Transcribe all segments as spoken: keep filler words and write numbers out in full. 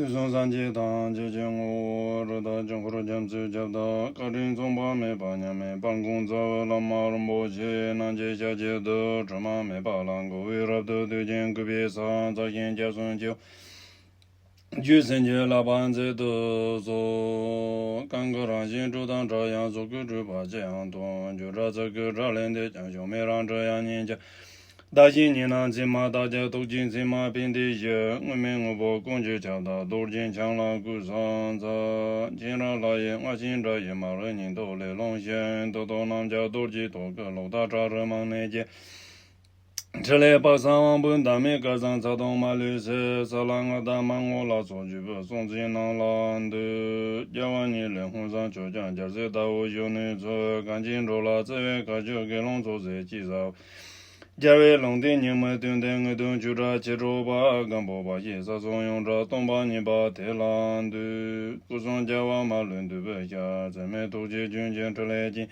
དུས་གསུམ་སངས་རྒྱས་ཐམས་ཅད་ཀྱི་ངོ་བོ་རིགས་དང་དཀྱིལ་འཁོར་རྒྱ་མཚོའི་ཁྱབ་བདག་བཀའ་དྲིན་མཚུངས་པ་མེད་པ་མཉམ་མེད་དཔལ་མགོན་རྩ་བའི་བླ་མ་རིན་པོ་ཆེ་རྣམས་ཀྱི་ཞབས་རྗེས་སུ་དྲི་མ་མེད་པ་ལ་འགོད་པའི་རབ་ཏུ་བཏུད་ཅིང་བཀུར་བའི་ས་རྩ་ཤིང་བརྒྱ་གསུམ་གྱི་རྒྱུད་བྱིན་གྱིས་བརླབ་པར་མཛད་དུ་གསོལ། གང་གི་རང་བཞིན་དྲུག་དང་འདྲ་ཡང་གཟུགས་སྐུ་སྤྲུལ་པ་ཅི་ཡང་མཐོང་། བརྗོད་བྲལ་ཚིག་གི་སྒྲ་ལས་འདས་ཀྱང་བྱུང་མེད་རང་གྲོལ་དབྱངས་སྙན་གྱི། བདག་གཞན་གཉིས་སྣང་མཚན་མ་དག་ཀྱང་རྟོག་བཅས་མཚན་མ་ཕན་བདེ་ཞི། དངོས་མེད་དངོས་པོ་ཀུན་གྱི་ཁྱབ་བདག་རྡོ་རྗེ་འཆང་ལ་གུས་ཕྱག་འཚལ། མཁྱེན་རབ་ལྷ་ཡི་རྔ་ཆེན་སྒྲ་ཡིས་མ་རིག་སྙིང་སྟོབས་ལས་སློང་ཞིང་། དུས་དང་རྣམ་རྒྱལ་རྡོ་རྗེའི་ཐོག་གི་གློག་ལྟར་ཁྲ་རུ་མང་ནས་ཀྱི། ཕྲིན་ལས་དཔག་བསམ་དབང་པོའི་འདབ་མའི་སྐལ་བཟང་ཚ་དང་མ་ལུས་སེལ། ས་ལ་རྔ་དང་མ་རྔོ་ལ་སོགས་བརྗིད་པའི་སྲོག་འཛིན་རྣམས་ལ་འདུད། རྒྱལ་བ་ཉིད་ལས་ཧཱུྃ་བཟང་ཆོས་ཀྱང་རྒྱལ་སྲས་ཟླ་འོད་གཞོན་ནུའི་ཚུལ། གངས་ཅན་འགྲོ་ལ་བརྩེ་བའི་གར་བཅུག་དགེ་སློང་ཚོགས་བསྲེས་ཅེས་བྱ་བ། རྒྱལ་བའི་ལུང་བསྟན་ཉི་མའི་སྟོན་ལྡན་དངོས་དང་བཅུ་ཕྲག་ཕྱེད་དྲུག་པ། སྒམ་པོ་པ་ཞེས་ས་སོགས་ཡོངས་གྲགས་སྟོང་པ་ཉིད་པ་དེ་ལ་འདུད། སྐུ་གསུམ་རྒྱལ་བ་མ་ལུས་འདུས་པའི་ཞལ། བརྩེ་མེད་ཐུགས་རྗེ་ལྗོན་ཅིང་ཕྲིན་ལས་ཀྱིས།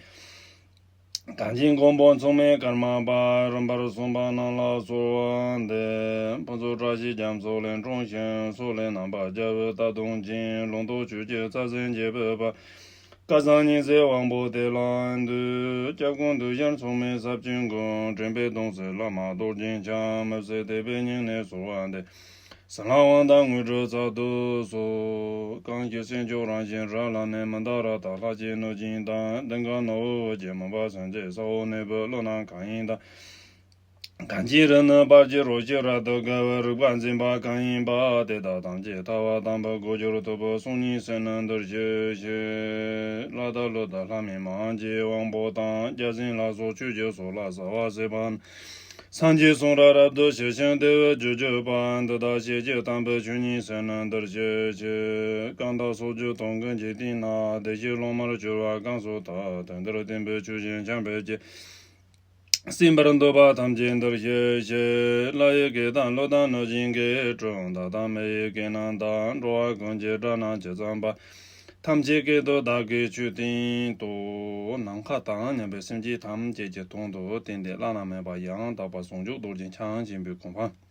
གངས་ཅན་མགོན་པོ་མཚུངས་མེད་ཀརྨ་པ། རིམ་པར་གསུངས་པ་རྣམས་ལ་གསོལ་བ་འདེབས། ཕུན་ཚོགས་བཀྲ་ཤིས་རྒྱ་མཚོ་ལས་འཁྲུངས་ཤིང་། སོག་ལེ་ནམ་མཁའ་རྒྱལ་པོའི་རྟ་གདོང་ཅན། ལུང་རྟོགས་ཆོས་ཀྱི་རྩལ་ཟིན་འབྱེད་པའི་དཔལ། སྐལ་བཟང་ཉི་ཟེར་དབང་པོ་དེ་ལ་འདུད། སྐྱབས་ཀུན་འདུས་ཤར་མཚུངས་མེད་ཟབ་ཆོས་མགོན། དྲན་པའི་གདུང་སེལ་བླ་མ་རྡོ་རྗེ་འཆང་། མི་ཟད་དད་པའི་སྙིང་ནས་གསོལ་བ་འདེབས། གསང་སྔགས་དབང་ཐང་དངོས་གྲུབ་སྩལ་དུ་གསོལ། གང་ཞིག་སེམས་མཆོག་རང་བཞིན་རབ་ལ་གནས། མི་འདའ་རཀྟ་ལྷ་བཅས་གནོད་སྦྱིན་དང་། གདེངས་ཀ་ནོར་བུ་འོད་ཀྱི་མུན་པ་སེལ་མཛད། ས་འོག་གནས་པའི་ཀླུ་རྣམས་གང་ཡིན་དང་། གངས་ཅན་རི་ནི་སྤར་གྱི་རོ་ཁྱི་རབ་ཏུ་དགའ་བའི་རིག་པ་འཛིན་པ་གང་ཡིན་པ། དེ་དག་ཐམས་ཅད་ཐར་པ་དམ་པའི་སྒོ་འཁྱོར་ཐུབ་པའི་གསུང་སྙན་གསན་ནས་འདིར་གཤེགས་ཤིག་ལྷ་དང་ཀླུ་དང་ལྷ་མིན་མ་ཡིན་གྱི་དབང་པོ་དང་། བརྒྱ་བྱིན་ལ་སོགས་ཆོས་ཀྱི་སྲོག་ལ་ཟ་བ་བྱེད་པ། སངས་རྒྱས་གསུང་རབ་རབ་ཏུ་ཞི་ཞིང་བདེ་བའི་རྒྱུར་གྱུར་པ། འདི་དག་ཤེས་བྱའི་དམ་པའི་ཆོས་ཉིད་ཟེར་ན་འདིར་ཤེས་ཤིག་ཀ་དག་སོགས་རྒྱུ་སྟོང་གི་འཇིག་རྟེན་ན། བདེ་གཤེགས་སློབ་མར་གྱུར་པ་གང་སུ་དག་དེ་འདིར་བསྟན་པའི་ཆོས་བཞིན་འཆང་ཕལ་གྱི། གསན་པར་འདོད་པ་ཐམས་ཅད་འདིར་ཤེས་ཤིག་ལྷ་ཡི་སྐད་དང་ཀླུ་དང་གནོད་སྦྱིན་སྐད། གྲུལ་བུམ་དག་དང་མི་ཡི་སྐད་རྣམས་དང་། འགྲོ་བ་ཀུན་གྱི་སྒྲ་རྣམས་ཇི་ཙམ་པ། ཐམས་ཅད་སྐད་དུ་བདག་གིས་ཆོས་བསྟན་ཏོ། ནམ་མཁའ་དང་མཉམ་པའི་སེམས་ཅན་ཐམས་ཅད་ཀྱི་དོན་དུ་བསྟན་ཏེ་བླ་ན་མེད་པ་ཡང་དག་པར་ཟུང་འཇུག་རྡོ་རྗེ་འཆང་ཆེན་པོའི་གོ་འཕང་།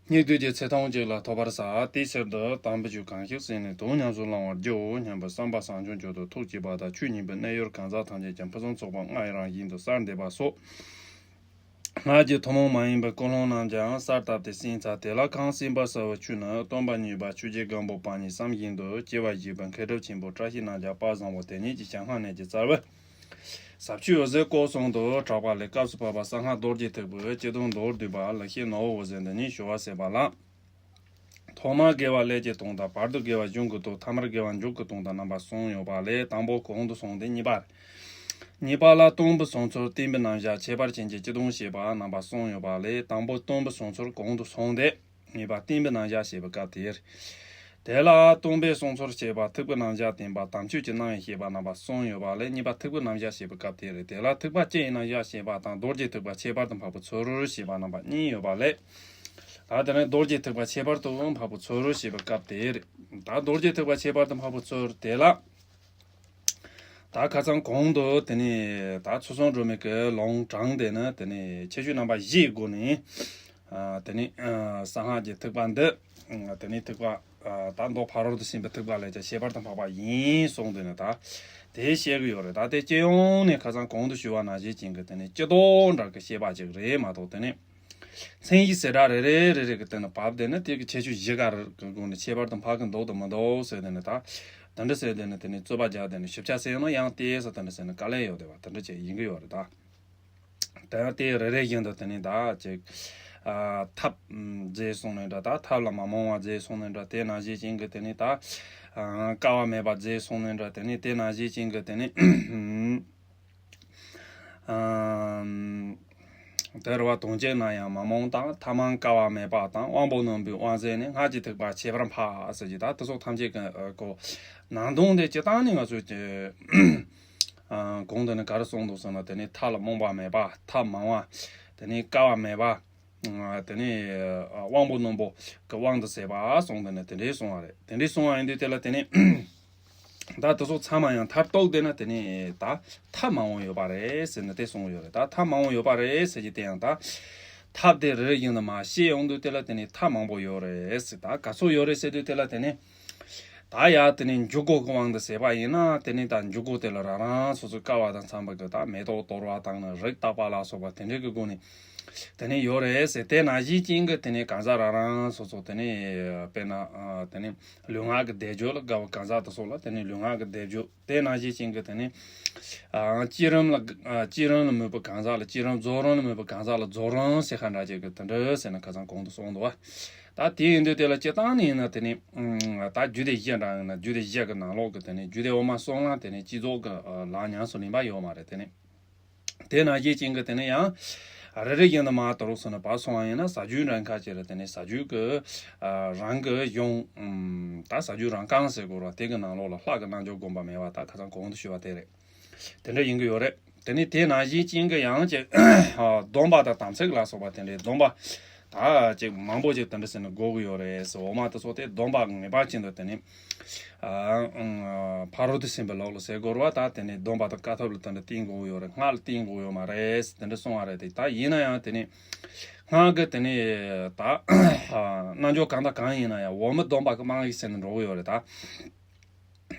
སྙིགས་དུས་ཀྱི་ཚེ་ཐུང་གཅིག་ལ་ཐོབ་པར་བྱ། དེའི་ཕྱིར་དུ་དམ་པའི་ཆོས་གང་ཞིག་གསན་ནས་དོན་ཉམས་སུ་བླང་བར་བགྱིའོ་སྙམ་པའི་བསམ་པ་བཟང་སྐྱོང་མཆོག་ཏུ་ཐུགས་བསྐྱེད་པ་དང་ཆོས་ཉན་པའི་གནས་ཡུལ་གང་ཟག་ཐམས་ཅད་ཀྱང་ཕུན་སུམ་ཚོགས་པ་ལྔ་ཡི་རང་བཞིན་དུ་གསལ་འདེབས་པ་སོགས། སྔར་གྱི་ཐུན་མོང་མ་ཡིན་པའི་ཀུན་སློང་རྣམས་ཀྱང་གསལ་བཏབ་སྟེ་གསན་ཚར། དེ་ལ་གང་གསན་པ་གསལ་བའི་ཆོས་ནི་སྟོན་པ་གཉིས་པ་ཆོས་རྗེ་སྒམ་པོ་པ་ཉིད་བསམ་བཞིན་དུ་སྐྱེ་བ་བཞེས་པའི་མཁས་གྲུབ་ཆེན་པོ་བཀྲ་ཤིས་རྣམ་རྒྱལ་དཔལ་བཟང་པོ་དེ་ཉིད་ཀྱི་ཞལ་སྔ་ནས་ཀྱི་རྩ་བའི་ཟབ་ཆོས་འོད་ཟེར་སྐོར་གསུམ་དུ་གྲགས་པ་ལས། སྐབས་སུ་བབ་པ་གསང་སྔགས་རྡོ་རྗེ་ཐེག་པའི་སྤྱི་དོན་མདོར་བསྡུས་པ། ལེགས་བཤད་ནོར་བུ་འོད་ཟེར་འདི་ཉིད་ཞུ་བ་ཟད་པ་ལགས། ཐོག་མར་དགེ་བ་ཀླད་ཀྱི་དོན་དང་། བར་དུ་དགེ་བ་གཞུང་གི་དོན། ཐ་མར་དགེ་བ་མཇུག་གི་དོན་དང་རྣམ་པ་གསུམ་ཡོད་པ་ལས། དང་པོ་གོང་དུ་སོང་སྟེ་གཉིས་པ། གཉིས་པ་ལ་སྟོང་པའི་གསུང་ཚུལ། བསྟན་པའི་རྣམ་གཞག་ཁྱད་པར་ཅན་གྱི་སྤྱི་དོན་བཤད་པ་རྣམ་པ་གསུམ་ཡོད་པ་ལས། དང་པོ་སྟོང་པའི་གསུང་ཚུལ་གོང་དུ་སོང་སྟེ། གཉིས་པ་བསྟན་པའི་རྣམ་གཞག་བཤད་པའི་སྐབས་དེར། དེ་ལ་སྟོང་པའི་གསུང་ཚུལ་བཤད་པ། ཐེག་པའི་རྣམ་གཞག་བསྟན་པ། དམ་ཆོས་ཀྱི་རྣམ་དབྱེ་བཤད་པ་རྣམ་པ་གསུམ་ཡོད་པ་ལས། གཉིས་པ་ཐེག་པའི་རྣམ་གཞག་བཤད་པའི་སྐབས་དེར། དེ་ལ་ཐེག་པ་སྤྱི་ཡི་རྣམ་གཞག་བཤད་པ་དང་། རྡོ་རྗེ་ཐེག་པ་ཁྱད་པར་དུ་འཕགས་པའི་ཚུལ་བཤད་པ་རྣམ་པ་གཉིས་ཡོད་པ་ལས། ད་དེ་ནས་རྡོ་རྗེ་ཐེག་པ་ཁྱད་པར་དུ་འཕགས་པའི་ཚུལ་བཤད་པའི་སྐབས་དེར། ད་རྡོ་རྗེ་ཐེག་པ་ཁྱད་པར་དུ་འཕགས་པའི་ཚུལ་དེ་ལ། ད་ཁ་སང་གོང་དུ་དེ་ནས་ད་ཚུལ་གསུམ་སྒྲོན་མེ་གི་ལུང་དྲངས་ཏེ་ནི། དེ་ནས་ཁྱད་ཆོས་རྣམ་པ་བཞིའི་སྒོ་ནས། ཨ། དེ་ནས། ཨ། གསང་སྔགས་ཀྱི་ཐེག་པ་འདི། ཨ། དེ་ནས་ཐེག་པ། ཨ། ད་མདོ་ཕ་རོལ་ཏུ་ཕྱིན་པའི་ཐེག་པ་ལས་ཀྱང་ཁྱད་པར་དུ་འཕགས་པ་ཡིན་གསུངས་ཏེ་ནི། ད་དེ་བཤད་གི་ཡོད་རེད། ད་དེ་སྤྱི་ཡོངས་ནས་ཁ་སང་གོང་དུ་ཞུ་བ་ནང་བཞིན་ཅན་གྱི་དེ་ནས་སྤྱི་ལྡོག་འདྲ་གི་བཤད་པ་ཅིག་རེད་མ་གཏོགས། དེ་ནས་མཚན་གཞི་བྱེ་བྲག་རེ་རེ་རེ་རེ་གི་སྟེང་ན་བབས་ཏེ་ནི་དེ་གི་ཁྱད་ཆོས་བཞི་ག་རེ་གི་སྒོ་ནས་ཁྱད་པར་དུ་འཕགས་ཀྱི་འདུག་དང་མི་འདུག་ཟེར་ཏེ་ནི། ད་དེ་འདྲ་ཟེར་ཏེ་ནི་དེ་ནས་རྩོད་པ་རྒྱག་སྟེ་ནི་ཞིབ་ཆ་ཟེར་ན་ཡང་དེ་ཟེར་དེ་འདྲ་ཟེར་ན་དཀའ་ལས་ཡོད་དེ་བ། དེ་འདྲ་ཅིག་ཡིན་གི་ཡོད་རེད། ད་དེ་ཡང་དེ་རེ་རེ་བཞིན་དུ་དེ་ནས་ད་ཅིག་ཨ། ཐབས་མཛད་སོང་ནས་འདྲ། ད་ཐབས་ལ་མ་རྨོངས་པ་མཛད་སོང་ནས་འདྲ། དེ་ནང་བཞིན་ཅན་གྱི་དེ་ནས་ད། ཨ། དཀའ་བ་མེད་པ་མཛད་སོང་ནས་འདྲ། དེ་ནས་དེ་ནང་བཞིན་ཅན་གྱི་དེ་ནས། ཨམ། དེ་རུ་བ་དོན་བཅས་ན་ཡང་མ་རྨོངས་དང་། ཐ་མ་དཀའ་བ་མེད་པ་དང་། དབང་པོ་རྣོན་པོའི་དབང་ཟད་ནས། སྔགས་ཀྱི་ཐེག་པ་ཁྱད་པར་འཕགས་ཟེར་གྱི། ད་དེ་སོགས་ཐམས་ཅད་ཀྱི་གོ་ནང་དོན་དེ་སྤྱིར་བཏང་ནས་ང་ཚོས་ཀྱི། ཨ། གོང་དུ་ནི་ག་རེ་གསུངས་འདུག་ཟེར་ན། དེ་ནས་ཐབས་ལ་རྨོངས་པ་མེད་པ། ཐབས་མང་བ། དེ་ནས་དཀའ་བ་མེད་པ། དེ་ནས་དབང་པོ་རྣོན་པོ་གི་དབང་དུ་ཟད་པ་གསུངས་ཏེ་ནི་དེ་འདྲའི་གསུངས་པ་རེད། དེ་འདྲའི་གསུངས་པ་ཡིན་དུས་དེ་ལ་དེ་ནས་ད་དེ་ཚོ་ཚང་མ་ཡང་མཐར་གཏུགས་ཏེ་ན། དེ་ནས་ད་ཐབས་མང་པོ་ཡོད་པ་རེད་ཟེར་ནས་དེ་གསུངས་ཡོད་རེད། ད་ཐབས་མང་པོ་ཡོད་པ་རེད་ཟེར་གྱི་དེ་ཡང་ད་ ཐབས་དེ་རེ་རེ་བཞིན་དུ་མར་བཤད་ཡོང་དུས་དེ་ལ་དེ་ནི་ཐབས་མང་པོ་ཡོད་རེད་ཟེར། ད་ག་ཚོད་ཡོད་རེད་ཟེར་དུས་དེ་ལ་དེ་ནི། ད་ཡ་དེ་ནི་འཇུག་སྒོ་གི་དབང་དུ་ཟེར་བ་ཡིན་ན་དེ་ནི་ད་འཇུག་སྒོ་དེ་ལ་རང་རང་སོ་སོའི་དཀའ་བ་དང་འཚམ་པ་གི་ད་མེ་ཏོག་གཏོར་བ་དང་ནི་རིགས་བརྟག་པ་ལ་སོགས་པ་དེ་འདྲའི་གི་སྒོ་ནས་དེ་ནི་ཡོད་རེད་ཟེར། དེ་ནང་བཞིན་ཅན་གི་དེ་ནི་གང་ཟག་རང་རང་སོ་སོ་དེ་ནི་དཔེར་ན་དེ་ནི་ལུས་ངག་གི་བཟླས་བརྗོད་ལ་དགའ་བ་གང་ཟག་དེ་ཚོ་ལ་དེ་ནི་ལུས་ངག་གི་བཟླས་བརྗོད། དེ་ནང་བཞིན་ཅན་གྱི་དེ་ནི། ཨ། བསྐྱེད་རིམ་ལ། ཨ། བསྐྱེད་རིམ་ལ་མོས་པའི་གང་ཟག་ལ་བསྐྱེད་རིམ། རྫོགས་རིམ་ལ་མོས་པའི་གང་ཟག་ལ་རྫོགས་རིམ་ཟེར་ཁ་འདྲ་ཅིག་གི་དེ་འདྲ་ཟེར་ན་ཁ་སང་གོང་དུ་སོང་འདུག་བ། ད་དེ་ཡིན་དུས་དེ་ལ་སྤྱིར་བཏང་ནས་ཡིན་ན་དེ་ནི། ཨ། ད་རྒྱུད་སྡེ་བཞི་འདྲ་ཡིན་ན་རྒྱུད་སྡེ་བཞི་གི་ནང་ལོགས་ཀྱི་དེ་ནི་རྒྱུད་སྡེ་འོག་མ་གསུམ་ལ་དེ་ནི་བསྐྱེད་རྫོགས་ཀྱི། ཨ། ལམ་ཉམས་སུ་ལེན་པ་ཡོད་མ་རེད་དེ་ནི། དེ་ནང་བཞིན་ཅན་གྱི་དེ་ནི་ཡང་། རེ་རེ་བཞིན་དུ་མར་དུ་རུག་སོང་ན་བར་སོང་བ་ཡིན་ན་ཟ་རྒྱུའི་འདྲ་ཁ་ཅིག་ལ་དེ་ནི་ཟ་རྒྱུ་གི། ཨ། རང་གི་གཞུང་། ཨམ། ད་ཟ་རྒྱུ་རང་རྐང་ཟེར་དགོས་ར་དེ་གི་ནང་ལོགས་ལ་ལྷ་གི་རྣལ་འབྱོར་བསྒོམ་པ་མེད་པ་ད་ཁ་སང་གོང་དུ་ཞུས་པ་དེ་རེད། དེ་འདྲ་ཡིན་གི་ཡོད་རེད། དེ་ནི་དེ་ནང་བཞིན་ཅན་གྱི་ཡང་ཅིག་ཨ། སྡོམ་པ་དང་དམ་ཚིག་ལ་སོགས་པ་དེ་འདྲའི་སྡོམ་པ། ད་ཅིག་མང་པོ་ཅིག་དེ་འདྲ་ཟེར་ན་དགོས་ཀྱི་ཡོད་རེད་ཟེར། འོག་མ་དེ་ཚོ་དེ་སྡོམ་པ་ངེས་པར་ཅན་དུ་དེ་ནི། ཨ། ཕ་རོལ་ཏུ་ཕྱིན་པའི་ལུགས་ལ་ཟེར་དགོས་ར་བ། ད་དེ་ནི་སྡོམ་པ་དང་དཀའ་ཐུབ་ལ་དེ་འདྲ་བརྟེན་དགོས་ཀྱི་ཡོད་རེད། སྔགས་ལ་བརྟེན་དགོས་ཀྱི་ཡོད་མ་རེད་དེ་འདྲ་གསུང་བ་རེད་དེ། ད་ཡིན་ན་ཡང་དེ་ནི། སྔགས་ཀྱི་དེ་ནི། ད་རྣལ་འབྱོར་གང་དང་གང་ཡིན་ན་ཡང་འོག་མིན་སྡོམ་པ་གི་རྨང་གཞི་ཟེར་ནས་འགྲོ་གི་ཡོད་རེད་ད།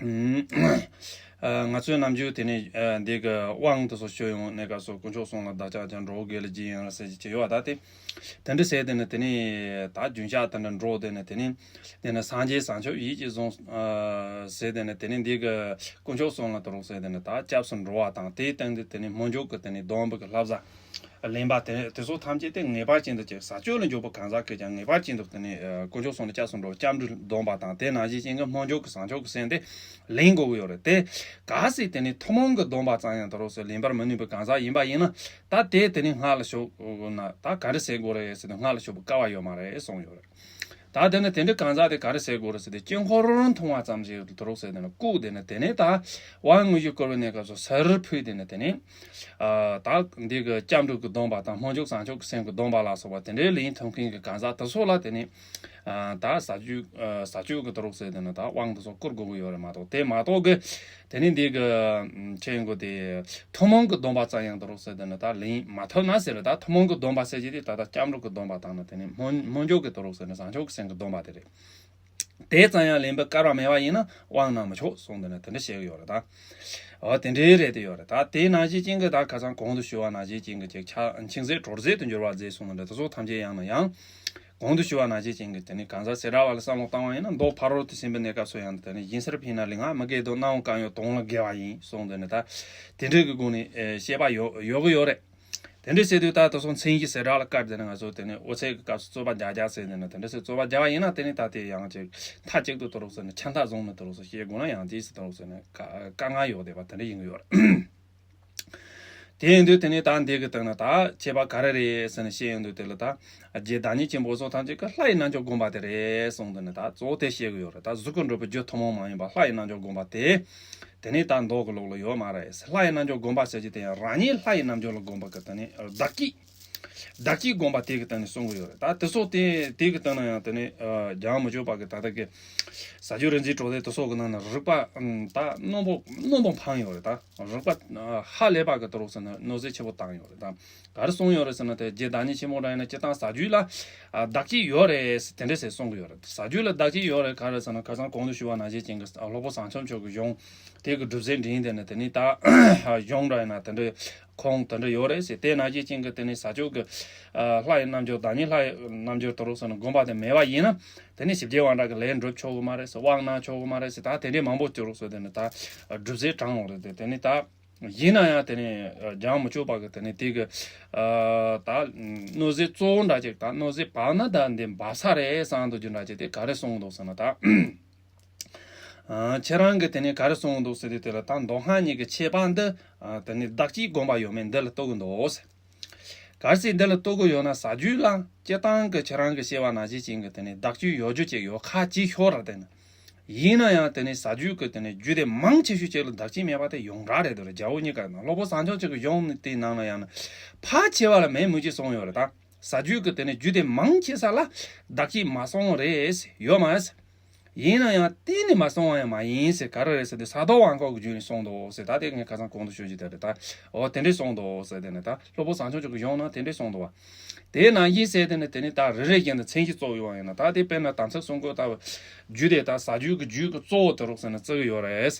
ཨ། ང་ཚོའི་ནམ་རྒྱུན་དེ་ནི། ཨ། འདི་གི་དབང་དུ་སོགས་ཞུ་ཡོང་གནས་སྐབས་སུ་དཀོན་མཆོག་གསུམ་ལ་བདག་ཅག་ཀྱང་འགྲོ་དགོས་ལ་སྦྱིན་ཡང་ཟེར་གྱི་ཡོད་པ་ད་དེ། དེ་འདྲ་ཟེར་དེ་ནི་དེ་ནི་ད་རྒྱུན་ཆགས་དེ་འདྲ་འགྲོ་དེ་ནི་དེ་ནི་དེ་ནི་སངས་རྒྱས་བྱང་ཆུབ་ཡིད་ཀྱིས་བཟུང་། ཨ། ཟེར་དེ་ནི་དེ་ནི་འདི་གི་དཀོན་མཆོག་གསུམ་ལ་དུ་རུག་ཟེར་དེ་ནི་ད་སྐྱབས་སུ་འགྲོ་བ་དང་དེའི་སྟེང་དུ་དེ་ནི་སྨོན་འཇུག་གི་དེ་ནི་སྡོམ་པ་གི་བསླབ་བྱ། ལེན་པ་དེ་དེ་ཚོ་ཐམས་ཅད་དེ་ངེས་པར་ཅན་དུ་ཅིག་ཟ་སྤྱོད་ལ་འཇུག་པ་གང་ཟག་གིས་ཀྱང་ངེས་པར་ཅན་དུ་དེ་ནི། ཨ། དཀོན་མཆོག་གསུམ་ལ་སྐྱབས་སུ་འགྲོ་སྐྱབས་འགྲོ་སྡོམ་པ་དང་དེ་ནང་བཞིན་ཅན་གྱི་སྨོན་འཇུག་གི་བྱང་ཆུབ་ཀྱི་སེམས་དེ་ལེན་དགོས་ཀྱི་ཡོད་རེད་དེ། གལ་སྲིད་དེ་ནི་ཐུན་མོང་གི་སྡོམ་པ་ཙམ་ཡང་དུ་རུག་སེ་ལེན་པར་མི་ནུས་པའི་གང་ཟག་ཡིན་པ་ཡིན་ན་ད་དེ་དེ་ནི་སྔགས་ལ་ཞུགས་ན་ད་ག་རེ་ཟེར་དགོས་རེད་ཟེར་ན་སྔགས་ལ་ཞུགས་པའི་སྐལ་བ་ཡོད་མ་རེད་གསུངས་ཡོད་རེད། ད་དེ་ནི་དེ་འདྲའི་གང་ཟག་དེ་ག་རེ་ཟེར་དགོས་རེད་ཟེར་ཏེ་དཀྱིལ་འཁོར་མཐོང་བ་ཙམ་ཞིག་དུ་རུག་ཟེར་ནས་སྐུ་དེ་ནི་དེ་ནས་ད་དབང་དངོས་གཞི་བསྐུར་བའི་གནས་སྐབས་སུ་གསེར་ཕུལ་དེ་ནི་དེ་ནི། ཨ། ད་འདི་གི་སྐྱབས་འགྲོ་གི་སྡོམ་པ་དང་སྨོན་འཇུག་བྱང་ཆུབ་ཀྱི་སེམས་ཀྱི་སྡོམ་པ་ལ་སོགས་པ་དེ་འདྲའི་ལེན་ཐུབ་མཁན་གྱི་གང་ཟག་དེ་ཚོ་ལ་དེ་ནི། ཨ། ད་ཟ་རྒྱུ། ཨ། ཟ་སྤྱོད་ཀྱི་དུ་རུག་ཟེར་དེ་ནི་ད་དབང་དེ་ཚོ་བསྐུར་དགོས་ཀྱི་ཡོད་རེད་མ་གཏོགས་དེ་མ་གཏོགས་གི། དེ་ནི་འདི་གི་ཆེན་གོ་དེ། ཐུན་མོང་གི་སྡོམ་པ་ཙམ་ཡང་དུ་རུག་ཟེར་དེ་ནི་ད་ལེན་མ་ཐུབ་ན་ཟེར་རེད། ད་ཐུན་མོང་གི་སྡོམ་པ་ཟེར་གྱི་དེ་ད་ལྟ་སྐྱབས་འགྲོ་གི་སྡོམ་པ་དང་ནི་དེ་ནི་སྨོན་སྨོན་འཇུག་གི་དུ་རུག་ཟེར་ནི་བྱང་ཆུབ་ཀྱི་སེམས་ཀྱི་སྡོམ་པ་དེ་རེད། དེ་ཙམ་ཡང་ལེན་པའི་སྐལ་བ་མེད་པ་ཡིན་ན་དབང་གནང་མི་ཆོག་གསུངས་དེ་ནི་དེ་འདྲ་བཤད་ཀྱི་ཡོད་རེད་ད། འོ་དེ་འདྲའི་རེད་དེ་ཡོད་རེད་ད། དེ་ནང་བཞིན་ཅན་གྱི་ད་ཁ་སང་གོང་དུ་ཞུ་བ་ནང་བཞིན་ཅན་གྱི་ཅིག་ཆ་འཆིང་ཟད་གྲོལ་ཟད་དུ་འགྱུར་བ་མཛད་གསུངས་ནི་འདྲ་དེ་ཚོ་ཐམས་ཅད་ཡང་ན་ཡང་། གོང་དུ་ཞུ་བ་ནང་བཞིན་ཅན་གྱི་དེ་ནི་གང་ཟག་སེ་ར་བ་ལ་བསམ་བློ་བཏང་བ་ཡིན་ན་མདོ་ཕ་རོལ་ཏུ་ཕྱིན་པའི་གནས་སྐབས་སུ་ཡང་དེ་ནི་སྦྱིན་སྲེག་ཕུལ་ན་ལུས་ངག་མི་དགེ་དོན་སྣ་བོ་གང་ཡོད་དོན་ལ་དགེ་བ་ཡིན་གསུངས་དེ་ནི་ད། དེ་འདྲའི་གི་སྒོ་ནས་བཤད་པ་ཡོད་ཡོད་གི་ཡོད་རེད། དེ་འདྲ་བྱས་དུས་ད་དེ་ཚོ་མཚན་གཞི་ཟེར་གྲངས་ལ་སྐབས་དེ་ནི་ང་ཚོ་དེ་ནི་དབུ་ཚད་ཀྱི་སྐབས་སུ་རྩོད་པ་རྒྱག་རྒྱག་ཟེར་དེ་ནི་དེ་འདྲ་ཟེར་རྩོད་པ་རྒྱག་པ་ཡིན་ན་དེ་ནི་ད་དེ་ཡང་ཅིག་མཐའ་གཅིག་ཏུ་དུ་རུག་ཟེར་ནི་ཆ་མཐའ་བཟུང་ནས་དུ་རུག་ཟེར་བཤད་དགོས་ན་ཡང་དེ་སུ་དུ་རུག་ཟེར་ནི་དཀའ་དཀའ་ངལ་ཡོད་བསྡད་པ་དེ་འདྲ་ཡིན་གྱི་ཡོད་རེད། དེ་ཡིན་དུས་དེ་ནི་ད་འདི་གི་སྟེང་ན་ད་ཁྱད་པར་ག་རེ་རེད་ཟེར་ནས་བཤད་ཡོང་དུས་དེ་ལ་ད་རྗེ་བདག་ཉིད་ཆེན་པོ་སོགས་ཐམས་ཅད་ཀྱིས་ལྷ་ཡི་རྣལ་འབྱོར་བསྒོམ་པ་དེ་རེད་གསུངས་དུས་ནི་ད་གཙོ་བོ་དེ་བཤད་གི་ཡོད་རེད། ད་གཟུགས་ཀྱི་འགྲུབ་པའི་རྒྱུ་ཐུན་མོང་མ་ཡིན་པ་ལྷ་ཡི་རྣལ་འབྱོར་བསྒོམ་པ་དེ། དེ་ནི་ད་མདོ་གི་ལུགས་ལ་ཡོད་མ་རེད། ལྷ་ཡི་རྣལ་འབྱོར་བསྒོམ་པ་ཟེར་གྱི་དེ་ཡང་རང་ཉིད་ལྷ་ཡི་རྣལ་འབྱོར་ལ་བསྒོམ་པ་གི་དེ་ནི་བདག་གིས། བདག་གིས་བསྒོམ་པ་དེ་གི་སྟེང་ནས་གསུང་གི་ཡོད་རེད། ད་དེ་སོགས་དེ་དེ་གི་སྟེང་ན་ཡང་དེ་ནི་ཨ་རྒྱུན་མི་ཆད་པ་གི་ད་ལྟ་གི་ཟ་རྒྱུ་རིག་འཛིན་གྲོལ་སྡེ་དེ་སོགས་གི་ནང་ན་རིགས་པ་ཨམ་ད་རྣོན་པོ་རྣོན་པོ་འཕངས་ཡོད་རེད། ད་རིགས་པ་ཨ་ཧ་ལས་པ་གི་དུ་རུག་ཟེར་ན་རྣོ་ཟེར་ཆེ་པོ་བཏང་ཡོད་རེད། ད་ག་རེ་གསུངས་ཡོད་རེད་ཟེར་ན་དེ་རྗེ་བདག་ཉིད་ཆེན་པོ་འདྲ་ཡིན་ན་སྤྱིར་བཏང་ཟ་རྒྱུ་ལ་ཨ་བདག་གཅིག་ཡོད་རེད་དེ་འདྲ་ཟེར་གསུང་གི་ཡོད་རེད། ཟ་རྒྱུ་ལ་བདག་གཅིག་ཡོད་རེད། ག་རེ་ཟེར་ན་ཁ་སང་གོང་དུ་ཞུ་བ་ནང་བཞིན་ཅན་གི་སློབ་དཔོན་བྱང་ཆུབ་མཆོག་གི་གཞུང་དེ་གི་སྒྲུབ་བྱེད་འདྲེན་དེ་ནི་དེ་ནི་ད་གཞུང་འདྲ་ཡིན་ན་དེ་འདྲ། ཁོང་དེ་འདྲ་ཡོད་རེད་ཟེར། དེ་ནང་བཞིན་ཅན་གྱི་དེ་ནི་ཟ་སྤྱོད་ཀྱི་ཨ་ལྷ་ཡི་རྣལ་འབྱོར་བདག་ཉིད་ལྷ་ཡི་རྣལ་འབྱོར་དུ་རུག་ཟེར་ནས་བསྒོམ་པ་དེ་མེད་པ་ཡིན་ན་དེ་ནི་ཞི་རྒྱས་པ་འདྲ་གི་ལས་འགྲུབ་ཆོག་གི་མ་རེད་ཟེར། དབང་གནང་ཆོག་གི་མ་རེད་ཟེར། ད་དེ་འདྲའི་མང་པོ་སྐྱོ་རུག་ཟེར། དེ་ནི་ད་སྒྲུབ་བྱེད་དྲང་འོང་རེད་དེ། དེ་ནི་ད་ཡིན་ན་ཡང་དེ་ནི་རྒྱུན་མི་ཆད་པ་གི་དེ་ནི་དེ་གི་ཨ་ད་རྣོ་ཟེར་གཙོ་བོ་འདྲ་ཅིག་ད་རྣོ་ཟེར་བབས་ན་ད་འདི་འབབ་ས་རེད་བསམ་འདུག་རྒྱུ་འདྲ་ཅིག་དེ་ག་རེ་གསུངས་འདུག་ཟེར་ན་ད། ཨ་ཁྱེད་རང་གིས་དེ་ནས་ག་རེ་གསུངས་འདུག་ཟེར་དུས་དེ་ལ་ད་མདོ་སྔགས་གཉིས་ཀྱི་ཁྱད་པར་འདི་ཨ་དེ་ནས་བདག་གཅིག་བསྒོམ་པ་ཡོད་མེད་འདི་ལ་རྟོགས་ཀྱི་འདུག་ཟེར། གལ་སྲིད་འདི་ལ་རྟོགས་ཀྱི་ཡོད་ན་ཟ་རྒྱུ་ལ་སྤྱིར་བཏང་གི་ཁྱེད་རང་གི་བཤད་པ་ནང་བཞིན་ཅན་གྱི་དེ་ནས་བདག་གཅིག་ཡོད་རྒྱུ་ཅིག་ཡོད་ཁ་ཅིག་ཤོར་ར། དེ་ནི་ཡིན་ན་ཡང་དེ་ནས་ཟ་རྒྱུ་གི་དེ་ནས་རྒྱུད་སྡེ་མང་ཆེ་ཤོས་ཅིག་ལ་བདག་གཅིག་མེད་པ་དེ་ཡོངས་གྲགས་རེད་འདུག་ར། རྒྱལ་པོ་གཉིས་ཀ་ནང་སློབ་དཔོན་བྱང་ཆུབ་མཆོག་གི་གཞུང་དེའི་ནང་ལ་ཡང་ན་ཕལ་ཆེ་བ་ལ་མེད་མོད་ཅེས་གསུངས་ཡོད་རེད་ད། ཟ་རྒྱུ་གི་དེ་ནས་རྒྱུད་སྡེ་མང་ཆེ་ས་ལ་བདག་གཅིག་མ་གསུངས་རེད་ཟེར། ཡོད་མ་ཟེར། ཡིན་ན་ཡང་གཏན་ནས་མ་གསུངས་པ་ཡང་མ་ཡིན་ཟེར། ག་རེ་རེད་ཟེར་དུས་ས་རྡོ་དབང་ཁོག་གི་རྒྱུད་ནས་གསུངས་འདུག་ཟེར། ད་དེ་ངས་ཁ་སང་གོང་དུ་ཞུ་རྒྱུ་དེ་རེད། ད་འོ་དེ་འདྲས་གསུངས་འདུག་ཟེར། དེ་ནས་ད་སློབ་དཔོན་བཟང་སྐྱོང་མཆོག་གི་གཞུང་ནང་དེ་འདྲས་གསུངས་འདུག་བ། དེ་ནང་བཞིན་ཟེར། དེ་ནས་དེ་ནས་ད་རེ་རེ་བཞིན་དུ་མཚན་གཞི་བཙུགས་ཡོང་བ་ཡིན་ན། ད་དེ་དཔེར་ན་དམ་ཚིག་གསུམ་གྱི་ད་རྒྱུད་དེ་ད་ཟ་རྒྱུད་ཀྱི་རྒྱུད་ཀྱི་གཙོ་བོ་དེ་རོགས་ཟེར་ན་བརྩི་གི་ཡོད་རེད།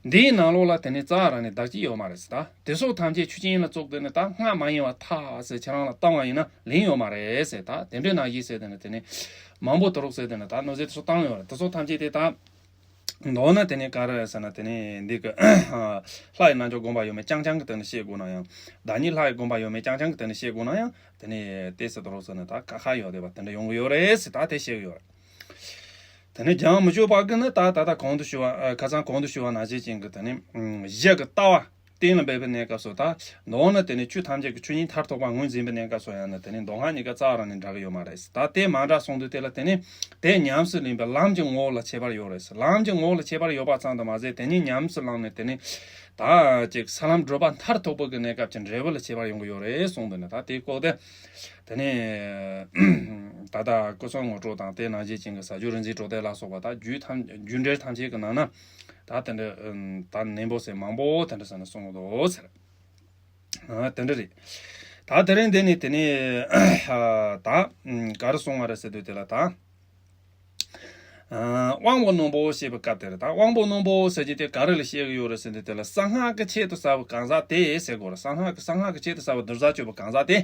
འདིའི་ནང་ལོགས་ལ་དེ་ནས་རྩ་རང་ནས་བདག་གཅིག་ཡོད་མ་རེད་ཟེར། ད་དེ་སོགས་ཐམས་ཅད་ཆོས་ཅན་ལ་བཙུགས། དེ་ནས་ད་སྔ་མ་ཡིན་པ་ཐལ་ཟེར་ཁྱེད་རང་ལ་བཏང་བ་ཡིན་ན་ལན་ཡོད་མ་རེད་ཟེར། ད་དེ་འདྲའི་ནང་བཞིན་ཟེར། དེ་ནས་དེ་ནས་མང་པོ་དེ་རོགས་ཟེར། དེ་ནས་ད་གནོད་འཚེ་དེ་ཚོ་བཏང་ཡོད་རེད། དེ་ཚོ་ཐམས་ཅད་དེ་ད་མདོར་ན་དེ་ནས་ག་རེ་ཟེར་ན། དེ་ནས་འདི་གི་ལྷ་ཡི་རྣལ་འབྱོར་བསྒོམ་པ་ཡོད་མེད་རྐྱང་རྐྱང་གི་དེ་ནས་བཤད་དགོས་ན་ཡང་། བདག་ཉིད་ལྷ་ཡི་བསྒོམ་པ་ཡོད་མེད་རྐྱང་རྐྱང་གི་དེ་ནས་བཤད་དགོས་ན་ཡང་། དེ་ནས་ཏོག་ཙམ་དེ་རོགས་ཟེར་ན་ད་ཁག་ཁག་ཡོད་བསྡད་པ་དེ་འདྲ་ཡོང་གི་ཡོད་རེད་ཟེར། ད་དེ་བཤད་གི་ཡོད་རེད། དེ་ནས་སྦྱང་མི་ཆོག་པ་གི་ནི་ད་ད་ལྟ་གོང་དུ་ཞུ་བ། ཨ། ཁ་སང་གོང་དུ་ཞུ་བ་ནང་བཞིན་ཅན་གྱི་དེ་ནས་ཨ་གཞི་གི་ལྟ་བ་གཏན་ལ་འབེབས་པའི་གནས་སྐབས་སུ། ད་མདོར་ན་དེ་ནས་ཆོས་ཐམས་ཅད་ཀྱི་ཆོས་ཉིད་མཐར་ཐུག་པ་ངོས་འཛིན་པའི་གནས་སྐབས་སུ་ཡང་ན། དེ་ནས་མདོ་སྔགས་གཉིས་ཀ་རྩ་བ་རང་ནས་འདྲ་གི་ཡོད་མ་རེད། ད་དེ་མ་འདྲ་གསུངས་དུས་དེ་ལ་དེ་ནས་དེ་ཉམས་སུ་ལེན་པའི་ལམ་གྱི་ངོ་བོ་ལ་ཁྱད་པར་ཡོད་རེད། ལམ་གྱི་ངོ་བོ་ལ་ཁྱད་པར་ཡོད་པ་ཙམ་དུ་མ་ཟད། དེ་ཉིད་ཉམས་སུ་བླངས་ནས་དེ་ནས་ད་ཅིག་ས་ལམ་བགྲོད་པ་མཐར་ཐུག་པ་གི་གནས་སྐབས་ཀྱི་འབྲས་བུ་ལ་ཁྱད་པར་ཡོང་གི་ཡོད་རེད་གསུངས་འདུག་ནས། ད་དེའི་སྐོར་དེ། དེ་ནས་ད་ལྟ་སྐུ་གསུམ་ངོ་སྤྲོད་དང་། དེ་ནང་བཞིན་ཅན་གྱི་ཟ་རྒྱུ་རིག་འཛིན་གྲོལ་སྡེ་ལ་སོགས་པ་ད་རྒྱུད་ཐམས་རྒྱུད་འགྲེལ་ཐམས་ཅད་ཀྱི་ནང་ན་ད་དེ་འདྲ་ད་ནན་པོ་ཟེར། མང་པོ་དེ་འདྲ་ཟེར་ནས་གསུངས་འདུག་ཟེར། ཨ། དེ་འདྲ་རེད། ད་དེ་རིང་འདི་ནས་དེ་ནས་ད་ག་རེ་གསུང་བ་རེད་ཟེར་དུས་དེ་ལ་ད། ཨ། དབང་པོ་རྣོན་པོ་ཞེས་པའི་སྐབས་དེར། ད་དབང་པོ་རྣོན་པོ་ཟེར་རྒྱུ་དེ་ག་རེ་ལ་བཤད་ཀྱི་ཡོད་རེད་ཟེར་དུས་དེ་ལ། གསང་སྔགས་ཀྱི་ཆེད་དུ་ཟབ་པའི་གང་ཟག་དེ་ཟེར་དགོས་རེད། གསང་སྔགས་ཀྱི་གསང་སྔགས་ཀྱི་ཆེད་དུ་ཟབ་པའི་གདུལ་བྱ་སྤྱོད་པའི་གང་ཟག་དེ།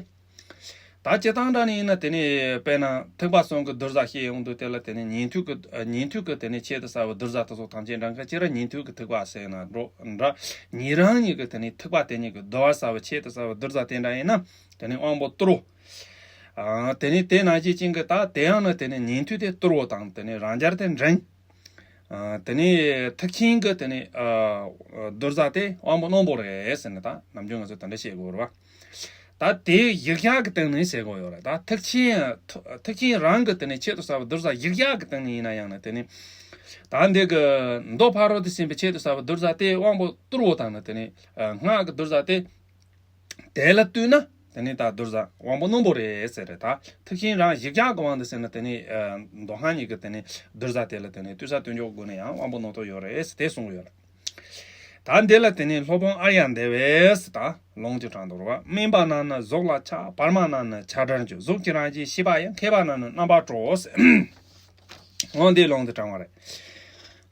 ད་སྤྱིར་བཏང་འདྲ་ནས་ཡིན་ན། དེ་ནས་དཔེར་ན་ཐེག་པ་གསུམ་གྱི་གདུལ་བྱ་བཤད་ཡོང་དུས་དེ་ལ། དེ་ནས་ཉན་ཐོས་ཀྱི་ཨ་ཉན་ཐོས་ཀྱི་དེ་ནས་ཆེད་དུ་ཟབ་པའི་གདུལ་བྱ་དེ་ཚོ་ཐམས་ཅད་འདྲ་མཁན་གཅིག་ར། ཉན་ཐོས་ཀྱི་ཐེག་པ་ཟེར་ན་འགྲོ་འདྲ། ཉན་རང་ཉིད་ཀྱི་དེ་ནས་ཐེག་པ་དེ་ཉིད་ཀྱི་གདུལ་བྱ་ཟབ་པའི་ཆེད་དུ་ཟབ་པའི་གདུལ་བྱ་དེ་འདྲ་ཡིན་ན། དེ་ནས་དབང་པོ་དུར་བོ། ཨ། དེ་ནས་དེ་ནང་བཞིན་ཅན་གྱི་ད་དེ་ཡང་ན་དེ་ནས་ཉན་ཐོས་དེ་དུར་བོ་དང་། དེ་ནས་རང་རྒྱལ་དེ་མགྲིན། ཨ། དེ་ནས་ཐེག་ཆེན་གྱི་དེ་ནས་ཨ་གདུལ་བྱ་དེ་དབང་པོ་རྣོན་པོ་རེད་ཟེར་ནས། ད་ནམ་རྒྱུན་ང་ཚོ་དེ་འདྲ་བཤད་དགོས་རེད་བ། ད་དེ་ཡིག་བཞག་གི་སྟེང་ནས་ཟེར་དགོས་ཡོད་རེད། ད་ཐེག་ཆེན་ཐེག་ཆེན་རང་གི་དེ་ནས་ཆེད་དུ་ཟབ་པའི་གདུལ་བྱ་ཡིག་བཞག་གི་སྟེང་ནས་ཡིན་ན་ཡང་ན། དེ་ནས་ད་འདི་གི་མདོ་ཕ་རོལ་ཏུ་ཕྱིན་པའི་ཆེད་དུ་ཟབ་པའི་གདུལ་བྱ་དེ་དབང་པོ་དུར་བོ་དང་ནི། དེ་ནས་ཨ་སྔགས་ཀྱི་གདུལ་བྱ་དེ། དེ་ལ་ལྟོས་ན་དེ་ནས་ད་གདུལ་བྱ་དབང་པོ་རྣོན་པོ་རེད་ཟེར་རེད། ད་ཐེག་ཆེན་རང་གཞི་བཞག་གི་དབང་དུ་ཟེར་ན། དེ་ནས་ཨ་མདོ་སྔགས་གཉིས་ཀྱི་དེ་ནས་གདུལ་བྱ་དེ་ལ་དེ་ནས་ལྟོས་ས་ལྟོས་འཇོག་སྒོ་ནས་ཡང་དབང་པོ་རྣོན་ཐོག་ཡོད་རེད་ཟེར་དེ་གསུང་གི་ཡོད་རེད། ད་འདི་ལ་དེ་ནས་སློབ་དཔོན་ཨཱརྱ་དེ་བས་ད་ལུང་དེ་དྲངས་འདུག་རེད་བ། དམན་པ་རྣམས་ནི་གཟུགས་ལ་ཆགས། བར་མ་རྣམས་ནི་ཆགས་བྲལ་འགྱུར། གཟུགས་ཀྱི་རང་བཞིན་ཤེས་པ་ཡང་། མཁས་པ་རྣམས་ནི་རྣམ་པར་གྲོལ་ཟེར། འོ་འདི་ལུང་དེ་དྲངས་པ་རེད།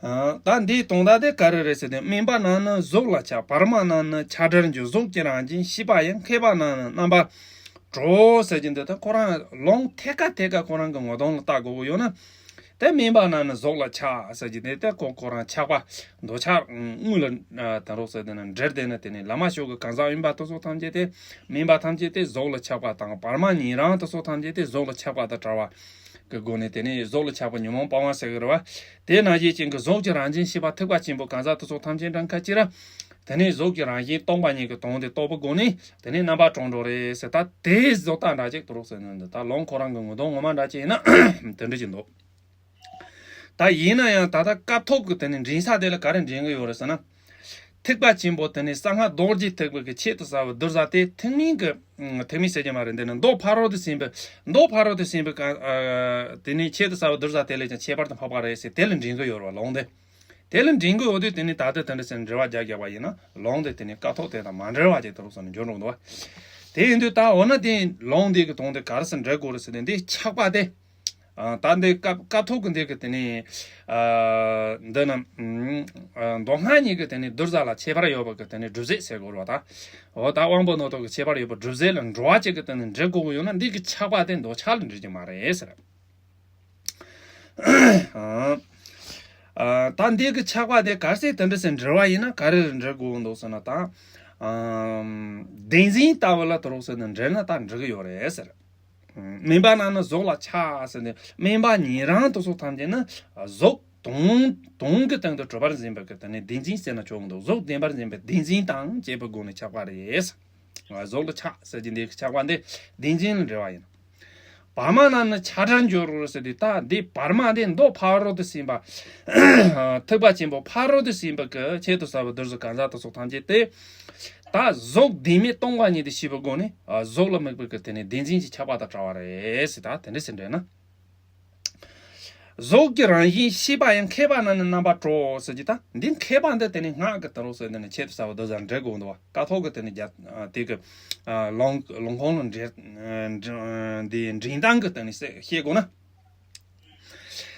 ཨ། ད་འདིའི་དོན་དག་དེ་ག་རེ་རེད་ཟེར་ཏེ། དམན་པ་རྣམས་ནི་གཟུགས་ལ་ཆགས། བར་མ་རྣམས་ནི་ཆགས་བྲལ་འགྱུར། གཟུགས་ཀྱི་རང་བཞིན་ཤེས་པ་ཡང་། མཁས་པ་རྣམས་ནི་རྣམ་པར་གྲོལ་ཟེར་གྱི་འདུག་ད་ཁོ་རང་ལུང་ཐད་ཀ་ཐད་ཀ་ཁོ་རང་གི་ངོ་གདོང་ལ་ལྟ་དགོས་ཀྱི་ཡོད་ན། དེ་དམན་པ་རྣམས་ནི་གཟུགས་ལ་ཆགས་ཟེར་གྱི་འདུག་ད་ཁོ་ཁོ་རང་ཆགས་པ་འདོད་ཆགས་དངོས་ལ་ད་རོགས་ཟེར་ཏེ་ན་འབྲེལ་ཏེ་ན། དེ་ནས་བླ་མ་མཆོག་གི་གང་ཟག་ཡིན་པ་དེ་ཚོ་ཐམས་ཅད་དེ། དམན་པ་ཐམས་ཅད་དེ་གཟུགས་ལ་ཆགས་པ་དང་། བར་མ་ཉན་རང་དེ་ཚོ་ཐམས་ཅད་དེ་གཟུགས་ལ་ཆགས་པ་དང་བྲལ་བ་གི་སྒོ་ནས། དེ་ནས་གཟུགས་ལ་ཆགས་པ་ཉོན་མོངས་སྤོང་བ་ཟེར་གི་རེད་བ། དེ་ནང་བཞིན་ཅན་གྱི་གཟུགས་ཀྱི་རང་བཞིན་ཤེས་པ་ཐེག་པ་ཆེན་པོ་གང་ཟག་དེ་ཚོ་ཐམས་ཅད་འདྲ་མཁན་གཅིག་ར། དེ་ནས་གཟུགས་ཀྱི་རང་བཞིན་སྟོང་པ་ཉིད་ཀྱི་དོན་དེ་རྟོགས་པའི་སྒོ་ནས། དེ་ནས་རྣམ་པར་གྲོལ་འགྲོ་རེད་ཟེར། ད་དེ་བཟོ་ལྟ་འདྲ་ཅིག་ཏུ་རོགས་ཟེར་ནས་འདི་ད་ལུང་ཁོ་རང་གི་ངོ་གདོང་ངོ་མ་འདྲ་ཅིག་ཡིན་ན་དེ་འདྲ་ཅིག་འདུག་ད་ཡིན་ན་ཡང་ད་ལྟ་སྐབས་ཐོག་གི་དེ་ནས་འདྲེན་ས་དེ་ལ་ག་རེ་འདྲེན་གི་ཡོད་རེད་ཟེར་ན། ཐེག་པ་ཆེན་པོ་དེ་ནས་གསང་སྔགས་རྡོ་རྗེ་ཐེག་པའི་གི་ཆེད་དུ་ཟབ་པའི་གདུལ་བྱ་དེ་ཐེག་དམན་གྱི། ཐེག་དམན་ཟེར་གྱི་མ་རེད། འདི་ནི་མདོ་ཕ་རོལ་ཏུ་ཕྱིན་པའི། མདོ་ཕ་རོལ་ཏུ་ཕྱིན་པའི་ག་ཨ་དེ་ནས་ཆེད་དུ་ཟབ་པའི་གདུལ་བྱ་དེ་ལས་ཀྱང་ཁྱད་པར་དུ་འཕགས་པ་རེད་ཟེར་དེ་ལ་འདྲེན་གི་ཡོད་རེད་བ་ལུང་དེ། དེ་ལ་འདྲེན་གི་ཡོད་དུས་དེ་ནས་ད་ལྟ་དེ་འདྲ་ཟེར་འགྲེལ་བ་རྒྱག་རྒྱག་པ་ཡིན་ན་ལུང་དེ་དེ་ནས་སྐབས་ཐོག་དེ་དང་མ་འབྲེལ་བ་ཅིག་ཏུ་རོགས་ཟེར་ནས་འགྱུར་འགྲོ་འདུག་བ། དེ་ཡིན་དུས་ད་འོ་ན་དེ་ལུང་འདི་གི་དོན་དེ་ག་རེ་ཟེར་འགྲེལ་དགོས་རེད་ཟེར་ཏེ། འདི་ཆགས་པ་དེ། ཨ། ད་འདི་སྐབས་སྐབས་ཐོག་གི་འདི་གི་དེ་ནས་ཨ་འདི་ན་ཨ་མདོ་སྔགས་གཉིས་ཀྱི་དེ་ནས་གདུལ་བྱ་ལ་ཁྱད་པར་ཡོད་པ་གི་དེ་ནས་སྒྲུབ་བྱེད་ཟེར་དགོས་རེད་བ་ད། འོ་ད་དབང་པོ་རྣོན་ཐོག་གི་ཁྱད་པར་ཡོད་པ་སྒྲུབ་བྱེད་ལ་འགྲོ་བ་གཅིག་གི་དེ་ནས་འབྲེལ་དགོས་ཀྱི་ཡོད་ན། འདི་གི་ཆགས་པ་དེ་འདོད་ཆགས་ལ་འབྲེལ་གྱི་མ་རེད་ཟེར། ཨ། ཨ། ད་འདི་གི་ཆགས་པ་དེ་གལ་སྲིད་དེ་འདྲ་ཟེར་འབྲེལ་བ་ཡིན་ན་ག་རེ་རེ་འབྲེལ་དགོས་འདུག་ཟེར་ན་ད། ཨ། བདེན་འཛིན་ལྟ་བུ་ལ་དུ་རོགས་ཟེར་ནས་འབྲེལ་ན་ད་འགྲིག་གི་ཡོད་རེད་ཟེར། དམན་པ་རྣམས་ནི་གཟུགས་ལ་ཆགས་ཟེར་ནས། དམན་པ་ཉན་རང་དེ་ཚོ་ཐམས་ཅད་ནི་གཟུགས་དོན་དོན་གྱི་སྟེང་དུ་གྲུབ་པར་འཛིན་པའི་གི་དེ་ནས་བདེན་འཛིན་ཟེར་ན་ཆོག་འདུག་གཟུགས་བདེན་པར་འཛིན་པའི་བདེན་འཛིན་དང་བཅས་པའི་སྒོ་ནས་ཆགས་པ་རེད། གཟུགས་ལ་ཆགས་ཟེར་གྱི་འདི་གི་ཆགས་པ་འདི་བདེན་འཛིན་ལ་འབྲེལ་བ་ཡིན། བར་མ་རྣམས་ནི་ཆགས་བྲལ་འགྱུར་ཟེར་དུས། ད་འདི་བར་མ་འདི་མདོ་ཕ་རོལ་ཏུ་ཕྱིན་པ། ཐེག་པ་ཆེན་པོ་ཕ་རོལ་ཏུ་ཕྱིན་པ་གི་ཆེད་དུ་ཟབ་པའི་གདུལ་བྱ་གང་ཟག་དེ་ཚོ་ཐམས་ཅད་དེ། ད་གཟུགས་བདེན་མེད་སྟོང་པ་ཉིད་དུ་ཤེས་པའི་སྒོ་ནས། ཨ། གཟུགས་ལ་དམིགས་པའི་གི་དེ་ནས་བདེན་འཛིན་གྱི་ཆགས་པ་དང་བྲལ་བ་རེད་ཟེར། ད་དེ་འདྲ་ཟེར་འདྲ་ན། གཟུགས་ཀྱི་རང་བཞིན་ཤེས་པ་ཡང་མཁས་པ་རྣམས་ནི་རྣམ་པར་གྲོལ་ཟེར་གྱི་ད། འདི་མཁས་པ་འདི་དེ་ནི་སྔགས་ཀྱི་དུ་རུ་ཟེར་འདི་ནི་ཆེད་དུ་ཟ་བ་འདི་ཟ་འགྲེལ་དགོས་འདུག་བ། ཀཿཐོག་གི་དེ་ནི་རྒྱ་དེ་གི་ལུང་ལུང་ཁུངས་ལ་འདྲེན་འདི་འདྲེན་སྟངས་ཀྱི་དེ་ནི་ཤེས་དགོས་ན།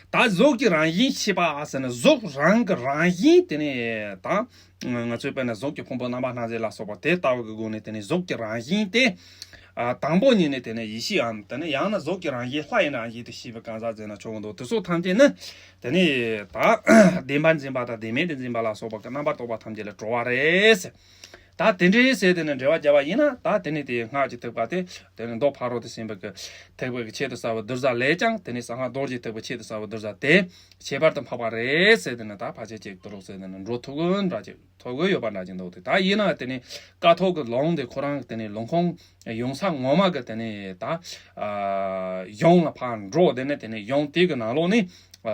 ད་གཟུགས་ཀྱི་རང་བཞིན་ཤེས་པ་ཟེར་ན་གཟུགས་རང་གི་རང་བཞིན་དེ་ནི་ད་ང་ཚོའི་དཔེར་ན་གཟུགས་ཀྱི་ཕུང་པོ་རྣམ་པ་སྣ་ཚོགས་ལ་སོགས་པ་དེ་ལྟ་བུ་གི་སྒོ་ནས་དེ་ནི་གཟུགས་ཀྱི་རང་བཞིན་དེ། ཨ་དང་པོ་ཉིད་ནས་དེ་ནི་ཡེ་ཤེས་འམ་དེ་ནི་ཡང་ན་གཟུགས་ཀྱི་རང་བཞིན་ལྷ་ཡི་རང་བཞིན་དུ་ཤེས་པའི་གང་ཟག་ཟེར་ན་ཆོག་གི་འདུག་དེ་སོགས་ཐམས་ཅད་ནི་དེ་ནི་ད་བདེན་པར་འཛིན་པ་དང་བདེན་མེད་དུ་འཛིན་པ་ལ་སོགས་པ་གི་རྣམ་པར་རྟོག་པ་ཐམས་ཅད་ལ་གྲོལ་བ་རེད་ཟེར། ད་དེ་འདྲའི་ཟེར་དེ་ནི་འགྲེལ་བ་བརྒྱབ་པ་ཡིན་ན། ད་དེ་ནི་དེའི་སྔགས་ཀྱི་ཐེག་པ་དེ་དེ་ནི་མདོ་ཕ་རོལ་ཏུ་ཕྱིན་པའི་གི་ཐེག་པའི་གི་ཆེད་དུ་ཟ་བའི་གདུལ་བྱ་ལས་ཀྱང་དེ་ནི་གསང་སྔགས་རྡོ་རྗེ་ཐེག་པའི་ཆེད་དུ་ཟ་བའི་གདུལ་བྱ་དེ་ཁྱད་པར་དུ་འཕགས་པ་རེད་ཟེར་དེ་ནི་ད་ཕལ་ཆེར་ཅིག་ཏུ་རུ་ཟེར་དེ་ནི་འགྲོ་ཐུབ་གི་འདྲ་ཅིག་ཐུབ་གི་ཡོད་པ་འདྲ་ཅིག་འདུག་དེ་ད་ཡིན་ན་དེ་ནི་ཀཿཐོག་གི་ལུང་དེ་ཁོ་རང་གི་དེ་ནི་ལུང་ཁུངས་ཡོང་ས་ངོ་མ་གི་དེ་ནི་ད་ཨ་གཞུང་ལ་ཕར་འགྲོ། དེ་ནི་དེ་ནི་གཞུང་དེ་གི་ནང་ལོགས་ནི་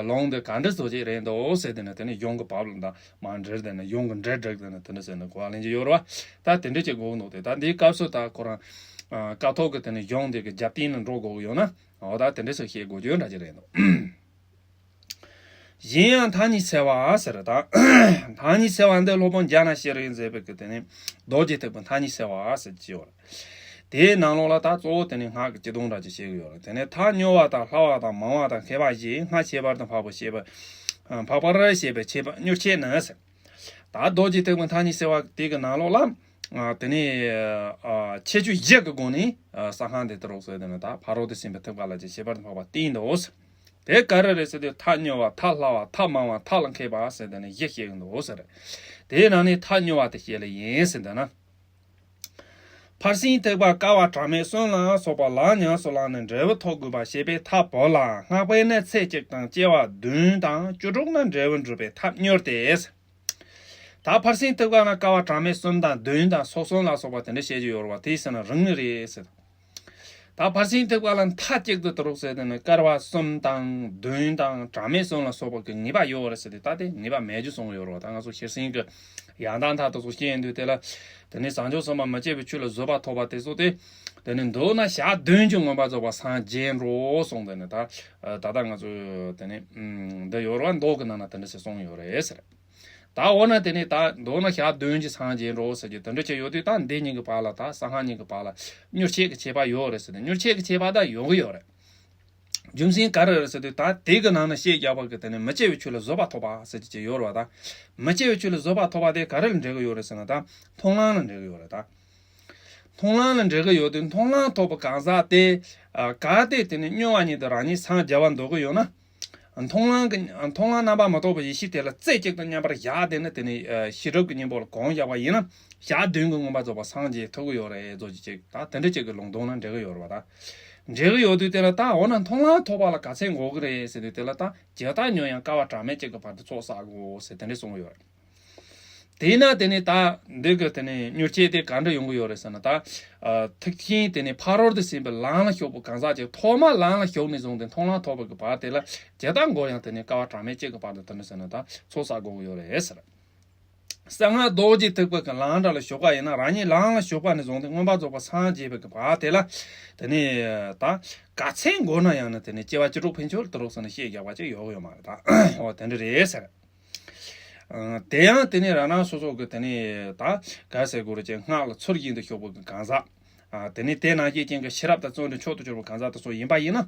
ལུང་དེ་ག་འདྲ་བཟོ་ཅིག་རེད་འདུག་ཟེར་དེ་ནི་དེ་ནི་གཞུང་གི་བབ་ལ་ད་མར་འབྲེལ་དེ་ནི་གཞུང་གི་འགྲེལ་བསྒྲིགས་དེ་ནི་དེ་འདྲ་ཟེར་ནི་གོ་བ་ལེན་གྱི་ཡོད་རེད་བ། ད་དེ་འདྲ་ཅིག་དགོས་འདུག་དེ་ད་འདིའི་སྐབས་སུ་ད་ཁོ་རང་ཨ་ཀཿཐོག་གི་དེ་ནི་གཞུང་དེ་གི་རྒྱབ་རྟེན་ལ་འགྲོ་དགོས་ཀྱི་ཡོད་ན། འོ་ད་དེ་འདྲ་ཞིག་བཤད་དགོས་རྒྱུ་འདྲ་ཅིག་རེད་འདུག་གཞན་ཡང་མཐའ་གཉིས་འཚལ་བ་ཟེར་ད། མཐའ་གཉིས་འཚལ་བ་འདི་སློབ་དཔོན་རྒྱ་ནག་ཤེས་རིག་མཛད་པའི་གི་དེ་ནི་རྡོ་རྗེ་ཐེག་པའི་མཐའ་གཉིས་འཚལ་བ་ཟེར་གྱི་ཡོད་རེད། དེའི་ནང་ལོགས་ལ་ད་གཙོ་བོ་དེ་ནི་སྔགས་ཀྱི་སྤྱི་དོན་འདྲ་ཅིག་བཤད་ཀྱི་ཡོད་རེད། དེ་ནི་མཐའ་སྨྱོ་བ་དང་ལྷ་བ་དང་མང་བ་དང་མཁས་པ་བཞི་སྔགས་ཁྱད་པར་དུ་འཕགས་པ་བཤད་པ། འཕགས་པར་བཤད་པའི་ཁྱད་པར་མྱུར་ཁྱད་ནི་ཟེར། ད་རྡོ་རྗེ་ཐེག་པའི་མཐའ་གཉིས་འཚལ་བ་དེ་གི་ནང་ལོགས་ལ། ཨ་དེ་ནི་ཨ་ཁྱད་ཆོས་བཞི་གི་སྒོ་ནས་ཨ་གསང་སྔགས་འདི་ལྟར་རོ་ཟེར་དེ་ནི་ད་ཕ་རོལ་ཏུ་ཕྱིན་པའི་ཐེག་པ་ལ་ཅིག་ཁྱད་པར་དུ་འཕགས་པ་བསྟན་འདུག་དེ་ག་རེ་རེད་ཟེར་དུས་མཐའ་སྨྱོ་བ་མཐའ་ལྷ་བ་མཐའ་མང་བ་མཐའ་ལ་མཁས་པ་ཟེར་དེ་ནི་བཞི་བཤད་ཀྱི་འདུག་ཟེར། དེའི་ནང་ནས་མཐའ་སྨྱོ་བ་དེ་བཤད་ལེ་ཡིན་ཟེར་འདུག་ན། ཕར་ཕྱིན་ཐེག་པ་ཀ་བ་གྲངས་མེད་གསུམ་ལ་སོགས་པ་ལམ་ཉམས་སུ་བླངས་ནས་འབྲས་བུ་ཐོབ་དགོས་པ་ཞེས་པའི་མཐའ་བོད་ལ་སྔགས་པས་ནི་ཚེ་གཅིག་དང་སྐྱེ་བ་བདུན་དང་བཅུ་དྲུག་ན་འབྲས་བུ་འགྲུབ་པའི་ཐབས་མྱུར་ཏེ། ད་ཕར་ཕྱིན་ཐེག་པ་ན་ཀ་བ་གྲངས་མེད་གསུམ་དང་བདུན་དང་སོ་གསུམ་ལ་སོགས་པ་དེ་འདྲ་བཤད་ཀྱི་ཡོད་རེད་བ། དེའི་ཕྱིར་ན་རིང་ནི་རེད་ཟེར། ད་ཕར་ཕྱིན་ཐེག་པ་ལ་མཐའ་གཅིག་ཏུ་ཏུ་རུག་ཟེར་དེ་ནི་ཀ་བ་གསུམ་དང་བདུན་དང་གྲངས་མེད་གསུམ་ལ་སོགས་པ་གི་ངེས་པ་ཡོད་རེད་ཟེར་དེ། ད་དེ་ངེས་པ་མེད་རྒྱུ་གསུངས་ཡོད་རེད་བ། ད་ང་ཚོ་ཤེར་ཕྱིན་གི་ཡང་དག་མཐའ་དེ་ཚོ་བཤད་ཡོང་དུས་དེ་ལ་དེ་ནི་བྱང་ཆུབ་སེམས་དཔའ་མི་སྐྱེ་བའི་ཆོས་ལ་བཟོད་པ་ཐོབ་པ་དེ་ཚོ་དེ། དེ་ནི་མདོར་ན་ཞག་བདུན་གྱི་མངོན་པར་རྫོགས་པ་སངས་རྒྱས་འགྲོ་གསུངས་དེ་ནི་ད་ད་ལྟ་ང་ཚོས་དེ་ནི་འདི་ཡོད་རེད་བ། མདོ་གི་ནང་ན་དེ་འདྲ་ཞིག་གསུངས་ཡོད་རེད་ཟེར། ད་འོ་ན་དེ་ནས་ད་མདོར་ན་ཞག་བདུན་གྱི་སངས་རྒྱས་འགྲོ་ཟེར་གྱི་དེ་འདྲ་ཅིག་ཡོད་དུས། ད་འདི་གཉིས་ཀྱི་བར་ལ་ད་གསང་སྔགས་གཉིས་ཀྱི་བར་ལ་མྱུར་ཁྱད་ཀྱི་ཁྱད་པར་ཡོད་རེད་ཟེར་ཏེ། མྱུར་ཁྱད་ཀྱི་ཁྱད་པར་ད་ཡོང་གི་ཡོད་རེད། རྒྱུ་མཚན་ག་རེ་རེད་ཟེར་དུས། ད་དེ་གི་ནང་ན་བཤད་རྒྱག་པ་གི་དེ་ནས་མི་སྐྱེ་བའི་ཆོས་ལ་བཟོད་པ་ཐོབ་པ་ཟེར་གྱི་ཅིག་ཡོད་རེད་བ། ད་མི་སྐྱེ་བའི་ཆོས་ལ་བཟོད་པ་ཐོབ་པ་དེ་ག་རེ་ལ་འབྲེལ་གི་ཡོད་རེད་ཟེར་ན། ད་མཐོང་ལམ་ལ་འབྲེལ་གི་ཡོད་རེད། ད་མཐོང་ལམ་ལ་འབྲེལ་གི་ཡོད་དུས། མཐོང་ལམ་ཐོབ་པའི་གང་ཟག་དེ་གལ་ཏེ་དེ་ནས་སྨྱོ་བ་ཉིད་དུ་རང་ཉིད་སངས་རྒྱ་བར་འདོད་གི་ཡོད་ན། མཐོང་ལམ་གྱི་མཐོང་ལམ་རྣམ་པར་མི་རྟོག་པའི་ཡེ་ཤེས་དེ་ལ་རྩེ་གཅིག་ཏུ་མཉམ་པར་བཞག་བསྡད་ན། དེ་ནི་ཤེས་རབ་ཀྱི་སྙིང་པོ་ལ་གོམས་བཞག་པ་ཡིན་ན། ཞག་བདུན་གྱི་མངོན་པར་རྫོགས་པ་སངས་རྒྱས་ཐུབ་ཀྱི་ཡོད་རེད་བཟོ་ཅིག་ཅིག་ད་དེ་འདྲ་ཅིག་གི་ལུང་དོན་ལ་འགྲེལ་གྱི་ཡོད་རེད་བ། ད་འགྲེལ་གྱི་ཡོད་དུས་དེ་ལ་ད་འོ་ན་མཐོང་ལམ་ཐོབ་པ་ལ་ག་ཚད་འགོར་གྱི་རེད་ཟེར་དུས། དེ་ལ་ད་ཇི་ལྟར་སྨྱོ་ཡང་བསྐལ་པ་གྲངས་མེད་ཅིག་གི་བར་དུ་ཚོགས་བསགས་དགོས་ཟེར་དེ་འདྲ་གསུངས་ཀྱི་ཡོད་རེད། དེས་ན་དེ་ནས་ད་འདི་གི་དེ་ནས་མྱུར་ཁྱད་དེ་ག་འདྲ་ཡོང་གི་ཡོད་རེད་ཟེར་ན། ད་ཐེག་ཆེན་དེ་ནས་ཕ་རོལ་ཏུ་ཕྱིན་པའི་ལམ་ལ་ཞུགས་པའི་གང་ཟག་ཅིག་ཐོག་མར་ལམ་ལ་ཞུགས་ནས་བཟུང་སྟེ་མཐོང་ལམ་ཐོབ་པའི་གི་བར་དེ་ལ་ཇི་ལྟར་འགོར་ཡང་དེ་ནས་བསྐལ་པ་གྲངས་མེད་ཅིག་གི་བར་དུ་དེ་འདྲ་ཟེར་ན་ད་ཚོགས་བསགས་དགོས་ཀྱི་ཡོད་རེད་ཟེར། གསང་སྔགས་རྡོ་རྗེ་ཐེག་པའི་གི་ལམ་འདྲ་ལ་ཞུགས་པ་ཡིན་ན། རང་ཉིད་ལམ་ལ་ཞུགས་པ་ནས་བཟུང་སྟེ་མངོན་པར་རྫོགས་པ་སངས་རྒྱས་པའི་གི་བར་དེ་ལ་དེ་ནས་ད་ག་ཚད་འགོར་ན་ཡང་ན་དེ་ནས་སྐྱེ་བ་བཅུ་དྲུག་ཕན་ཆོད་ཏུ་རོགས་ཟེར་ནས་བཤད་རྒྱག་པ་ཅིག་ཡོང་གི་ཡོད་མ་རེད། ད་འོ་དེ་འདྲ་རེད་ཟེར། ཨ་དེ་ཡང་དེ་ནས་རང་རང་སོ་སོ་གི་དེ་ནས་ད་ག་ཟེར་དགོས་རེད་ཅེ། སྔགས་ལ་ཚུལ་བཞིན་དུ་ཞུགས་པའི་གི་གང་ཟག་ཨ་དེ་ནས་དེ་ནང་བཞིན་ཅན་གྱི་ཤེས་རབ་དང་བརྩོན་འགྲུས་མཆོག་ཏུ་གྱུར་པའི་གང་ཟག་དེ་ཚོ་ཡིན་པ་ཡིན་ན།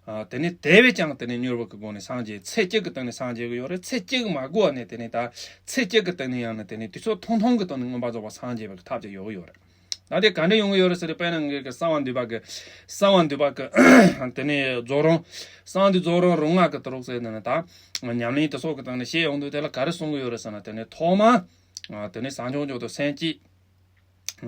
ཨ་དེ་ནས་དེ་བས་ཀྱང་དེ་ནས་མྱུར་བ་གི་སྒོ་ནས་སངས་རྒྱས། ཚེ་གཅིག་གི་སྟེང་ནས་སངས་རྒྱས་གི་ཡོད་རེད། ཚེ་གཅིག་མ་འགོར་བ་ནས་དེ་ནས་ད་ཚེ་གཅིག་གི་སྟེང་ནས་ཡང་ན་དེ་ནས་དུས་ཚོད་ཐུང་ཐུང་གི་སྟེང་ནས་མངོན་པར་རྫོགས་པ་སངས་རྒྱས་པའི་གི་ཐབས་ཅིག་ཡོད་གི་ཡོད་རེད། ད་དེ་ག་འདྲ་ཡོང་གི་ཡོད་རེད་ཟེར་ཏེ། དཔེར་ན་ངས་གི་གསང་བ་འདུས་པ་གི་གསང་བ་འདུས་པ་གི་དེ་ནས་རྫོགས་རིམ། གསང་འདུས་རྫོགས་རིམ་རིམ་ལྔ་གི་ཏུ་རོགས་ཟེར་དེ་ནས་ད་ཉམས་ལེན་དེ་སོགས་གི་སྟེང་ནས་བཤད་ཡོང་དུས། དེ་ལ་ག་རེ་གསུང་གི་ཡོད་རེད་ཟེར་ན། དེ་ནས་ཐོག་མ་ཨ་དེ་ནས་བྱང་ཆུབ་མཆོག་ཏུ་སེམས་བསྐྱེད།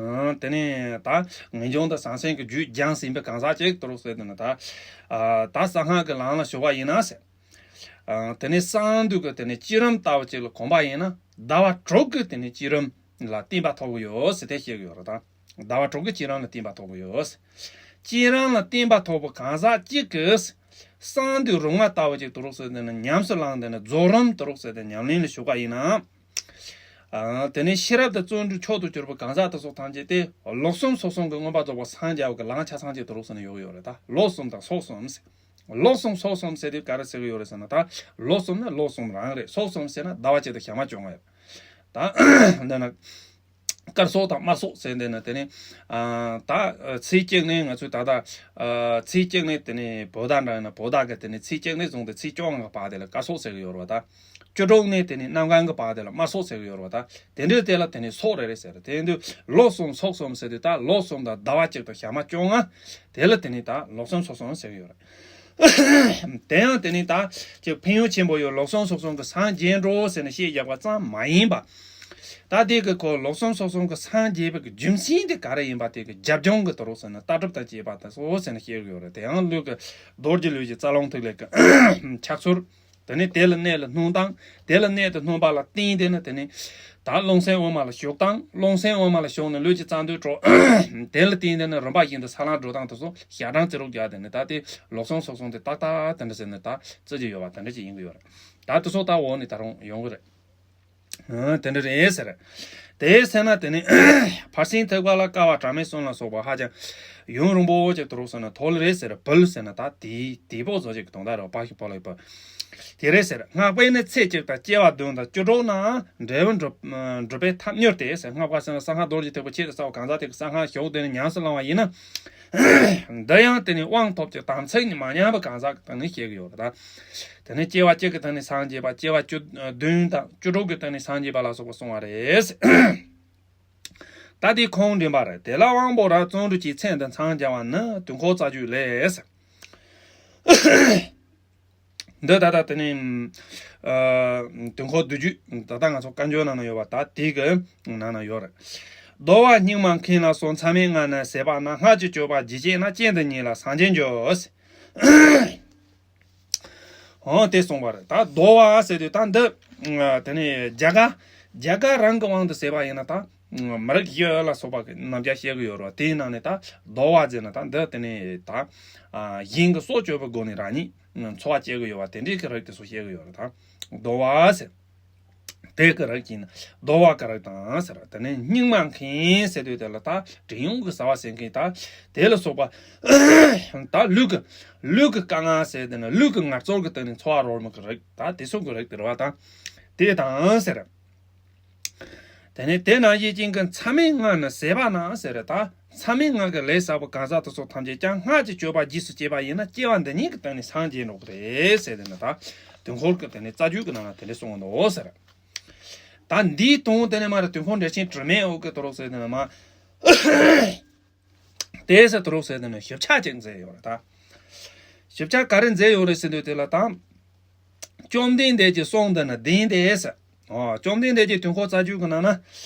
ཨ་དེ་ནས་ད་ངེས་འབྱུང་དང་བྱང་སེམས་ཀྱི་རྒྱུད་སྦྱངས་ཟིན་པའི་གང་ཟག་ཅིག་ཏུ་རོགས་ཟེར་དེ་ནས་ད་ཨ་ད་གསང་སྔགས་ཀྱི་ལམ་ལ་ཞུགས་པ་ཡིན་ན་ཟེར། ཨ་དེ་ནས་གསང་འདུས་ཀྱི་དེ་ནས་བསྐྱེད་རིམ་ལྟ་བུ་ཅིག་ལ་གོམས་པ་ཡིན་ན། ཟླ་བ་དྲུག་གི་དེ་ནས་བསྐྱེད་རིམ་ལ་བརྟན་པ་ཐོབ་ཀྱི་ཡོད་ཟེར་དེ་བཤད་ཀྱི་ཡོད་རེད། ད་ཟླ་བ་དྲུག་གི་བསྐྱེད་རིམ་ལ་བརྟན་པ་ཐོབ་ཀྱི་ཡོད། བསྐྱེད་རིམ་ལ་བརྟན་པ་ཐོབ་པའི་གང་ཟག་ཅིག་གིས་གསང་འདུས་རིམ་ལྔ་ལྟ་བུ་ཅིག་ཏུ་རོགས་ཟེར་དེ་ནས་ཉམས་སུ་བླངས་དེ་ནས་རྫོགས་རིམ་ཏུ་རོགས་ཟེར་དེ་ཉམས་ལེན་ལ་ཞུགས་པ་ཡིན་ན། ཨ་དེ་ནས་ཤེས་རབ་དང་བརྩོན་འགྲུས་མཆོག་ཏུ་གྱུར་པའི་གང་ཟག་དེ་ཚོ་ཐམས་ཅད་དེ་ལོག་གསུམ་ཚོགས་གསུམ་གྱི་མངོན་པར་རྫོགས་པ་སངས་རྒྱ་བ་གི་ལམ་ཆ་ཚང་ཅིག་ཏུ་རོགས་ཟེར་ནས་ཡོད་ཀྱི་ཡོད་རེད། ད་ལོག་གསུམ་དང་ཚོགས་གསུམ་ཟེར། ལོག་གསུམ་སོགས་གསུམ་ཟེར་དུས་ག་རེ་ཟེར་གི་ཡོད་རེད་ཟེར་ན། ད་ལོག་གསུམ་ནི་ལོག་གསུམ་རང་རེད། སོགས་གསུམ་ཟེར་ན་ཟླ་བ་གཅིག་དང་ཞག་མ་བཅོ་ལྔ་ཡོད། ད་འདི་ན། དཀར་སོགས་དང་དམར་སོགས་ཟེར་འདི་ནི་དེ་ནི། ཨ། ད་ཚེས་གཅིག་ནས་ང་ཚོས་ད་ལྟ། ཨ། ཚེས་གཅིག་ནས་དེ་ནི་བོད་ཟླ་འདྲ་ཡིན་ན་བོད་ཟླ་གི་དེ་ནི་ཚེས་གཅིག་ནས་བཟུང་སྟེ་ཚེས་བཅོ་ལྔ་གི་བར་དེ་ལ་དཀར་སོགས་ཟེར་གི་ཡོད་རེད་བ། ད་བཅུ་དྲུག་ནས་དེ་ནི་གནམ་གང་གི་བར་དེ་ལ་དམར་སོགས་ཟེར་གི་ཡོད་རེད་བ། ད་དེ་འདྲའི་དེ་ལ་དེ་ནི་སོགས་རེ་རེ་ཟེར། དེ་ཡིན་དུས་ལོག་གསུམ་སོགས་གསུམ་ཟེར་དུས་ད་ལོག་གསུམ་དང་ཟླ་བ་གཅིག་དང་ཞག་མ་བཅོ་ལྔ། དེ་ལ་དེ་ནི་ད་ལོག་གསུམ་སོགས་གསུམ་ཟེར་གི་ཡོད་རེད། དེ་ཡང་དེ་ནི་ད་ཅིག་ཕན་ཡོན་ཆེན་པོ་ཡོད། ལོག་གསུམ་སོགས་གསུམ་གྱིས་སངས་རྒྱས་འགྲོ་ཟེར་ནས་བཤད་བཞག་པ་ཙམ་མ་ཡིན་པ། ད་དེ་གི་ཁོ་ལོག་གསུམ་སོགས་གསུམ་གྱིས་སངས་རྒྱས་པའི་གི་རྒྱུ་མཚན་དེ་ག་རེ་ཡིན་པ། དེ་གི་རྒྱབ་ལྗོངས་གི་དོ་རོགས་ཟེར་ན་ལྟ་གྲུབ་དང་བཅས་པ་དང་སོགས་ཟེར་ནས་བཤད་གི་ཡོད་རེད། དེ་ཡང་ལུགས་ཀྱི་རྡོ་རྗེ་ལུས་ཀྱི་རྩ་རླུང་ཐིག་ལེ་གི་ཕྱག་ཚུལ། དེ་ནས་དེ་ལ་གནས་ལ་སྣུན་སྟངས། དེ་ལ་གནས་དེ་སྣུན་པ་ལ་བརྟེན་ཏེ་ནི་དེ་ནི་ད་རླུང་སེམས་དབུ་མ་ལ་ཞུགས་སྟངས། རླུང་སེམས་དབུ་མ་ལ་ཞུགས་ནས་ལུས་ཀྱི་རྩ་མདུད་འགྲོ། དེ་ལ་བརྟེན་ཏེ་ནི་རིམ་པ་བཞིན་དུ་ས་ལམ་འགྲོ་སྟངས་དེ་ཚོ་ཞག་གྲངས་བརྩི་རུག་རྒྱག་དེ་ནི་ད་དེ་ལོག་གསུམ་སོགས་གསུམ་དེ་ཏག་ཏག་དེ་འདྲ་ཟེར་ནས་ད་བརྩི་རྒྱུ་ཡོད་པ་དེ་འདྲ་ཅིག་ཡིན་གི་ཡོད་རེད། ད་དེ་ཚོ་ད་འོག་ནས་ད་རུང་ཡོང་གི་རེད། ཨ། དེ་འདྲ་རེད་ཟེར། དེ་ཟེར་ན་དེ་ནི་ཕར་ཕྱིན་ཐེག་པ་ལ་དཀའ་བ་དྲག་དམན་གསུམ་ལ་སོགས་པ་ཧ་ཅང་ཡུན་རིང་པོ་ཅིག་དུ་རུག་ཟེར་ན་ཐོག་ལ་རེད་ཟེར། བུལ་ཟེར་ན་ད་དེའི་དེའི་བོ་བཟོ་ཅིག་གི་དོན་དག་རེད། བ་ཞིག་བོ་ལ་ཡོད་པ། དེ་རེད་ཟེར། སྔགས་པས་ནི་ཚེས་གཅིག་དང་སྐྱེ་བ་བདུན་དང་བཅུ་དྲུག་ནའང་འབྲས་བུ་འགྲུབ་འགྲུབ་པའི་ཐབས་མྱུར་ཏེ་ཟེར། སྔགས་པ་ཟེར་ན་གསང་སྔགས་རྡོ་རྗེ་ཐེག་པ་ཆེད་དུ་གསལ་བ་གང་ཟག་དེ་གི་གསང་སྔགས་ཞུགས་དེ་ནི་ཉམས་སུ་བླང་བ་ཡིན་ན། འདི་ཡང་དེ་ནི་དབང་ཐོབ་ཀྱི་དམ་ཚིག་ནི་མ་ཉམས་པ་གང་ཟག་གི་སྟེང་ནས་བཤད་ཀྱི་ཡོད་རེད་ད། དེ་ནས་སྐྱེ་བ་གཅིག་གི་སྟེང་ནས་སངས་རྒྱས་པ། སྐྱེ་བ་བཅུ་བདུན་དང་བཅུ་དྲུག་གི་སྟེང་ནས་སངས་རྒྱས་པ་ལ་སོགས་པ་གསུངས་པ་རེད། ད་དེ་ཁུངས་འདྲེན་པ་རེད། དེ་ལ་དབང་པོ་རབ་བརྩོན་འགྲུས་ཀྱི་མཚན་དུ་མཚམས་སྦྱར་བ་ནི་དུས་འཁོར་རྩ་རྒྱུད་ལས། འདི་ད་ལྟ་དེ་ནས་ཨ་དུས་འཁོར་བསྡུས་རྒྱུད་ད་ལྟ་ང་ཚོ་བཀའ་འགྱུར་ནང་ན་ཡོད་པ་ད་དེ་གི་ནང་ན་ཡོད་རེད། བསྡུ་བ་སྙིགས་མ་མཁན་ལ་སོགས་མཚམས་མེད་ལྔ་ནི་ཟད་པ་ན། སྔགས་ཀྱི་སྤྱོད་པ་ཇི་སྐྱེས་ན་སྐྱེ་འདི་ཉིད་ལ་སངས་རྒྱས་འགྱུར། འོ་དེ་གསུངས་པ་རེད། ད་བསྡུ་བ་ཟེར་དུས་ད་འདི་དེ་ནས་རྒྱ་གར་རྒྱ་གར་རང་གི་དབང་དུ་ཟེར་བ་ཡིན་ན་ད་མི་རིགས་བཞི་ལ་སོགས་པ་གི་རྣམ་གཞག་བཤད་གི་ཡོད་རེད་བ། དེའི་ནང་ནས་ད་བསྡུ་བ་ཟེར་ན་ད་འདི་དེ་ནས་ད་གཞན་གྱི་སྲོག་གཅོད་པའི་སྒོ་ནས་རང་ཉིད་འཚོ་བ་སྐྱེལ་གི་ཡོད་པ་དེ་འདྲའི་གི་རིགས་དེ་ཚོ་བཤད་གི་ཡོད་རེད། ད་བསྡུ་བ་ཟེར། དེ་གི་རིགས་ཀྱིས་ནི་བསྡུ་བ་གི་རིགས་དང་ཟེར། དེ་ནས་སྙིགས་མ་མཁན་ཟེར་དུས་དེ་ལ་ད་བྲན་གཡོག་གི་བཟའ་བ་ཟེར་མཁན་ད་དེ་ལ་སོགས་པ། ད་ལུས་ཀྱི་ལུས་ཀྱི་དཀའ་ངལ་ཟེར། དེ་ནས་ལུས་ཀྱི་ངལ་རྩོལ་གྱི་སྟེང་ནས་འཚོ་བ་རོལ་མི་གི་རིགས་ད་དེ་ཚོ་གི་རིགས་དེ་རེད་བ། ད་དེ་དང་ཟེར། དེ་ནས་དེ་ནང་བཞིན་ཅན་གྱི་མཚམས་མེད་ལྔ་ནི་ཟད་པ་ན་ཟེར། ད་མཚམས་མེད་ལྔ་གི་ལས་བསགས་པ་གང་ཟག་དེ་ཚོ་ཐམས་ཅད་ཀྱང་སྔགས་ཀྱི་སྤྱོད་པ་རྗེས་སུ་སྐྱེས་པ་ཡིན་ན་སྐྱེ་བ་འདི་ཉིད་ཀྱི་སྟེང་ནས་སངས་རྒྱས་འགྲོ་གི་རེད་ཟེར། དེ་ནི་ད་དུས་འཁོར་གྱི་དེ་ནས་རྩ་རྒྱུད་ཀྱི་ནང་ན་དེ་འདྲ་གསུངས་འདུག་ཟེར། ད་འདིའི་དོན་དེ་ནས་མ་རེད། དུས་འཁོར་འགྲེལ་ཆེན་དྲི་མེད་འོད་ཀྱི་དོ་རོགས་ཟེར་དེ་ནས་མ། དེ་ཟེར་དོ་རོགས་ཟེར་དེ་ནས་ཞིབ་ཆ་ཅིག་མཛད་ཡོད་རེད་ད། ཞིབ་ཆ་ག་རེ་མཛད་ཡོད་རེད་ཟེར་དུས་དེ་ལ་ད། བཅོམ་ལྡན་འདས་ཀྱི་གསུང་འདི་ནི་བདེན་ཏེ་ཟེར། ཨོ། བཅོམ་ལྡན་འདས་ཀྱི་དུས་འཁོར་རྩ་རྒྱུད་ཀྱི་ནང་ན།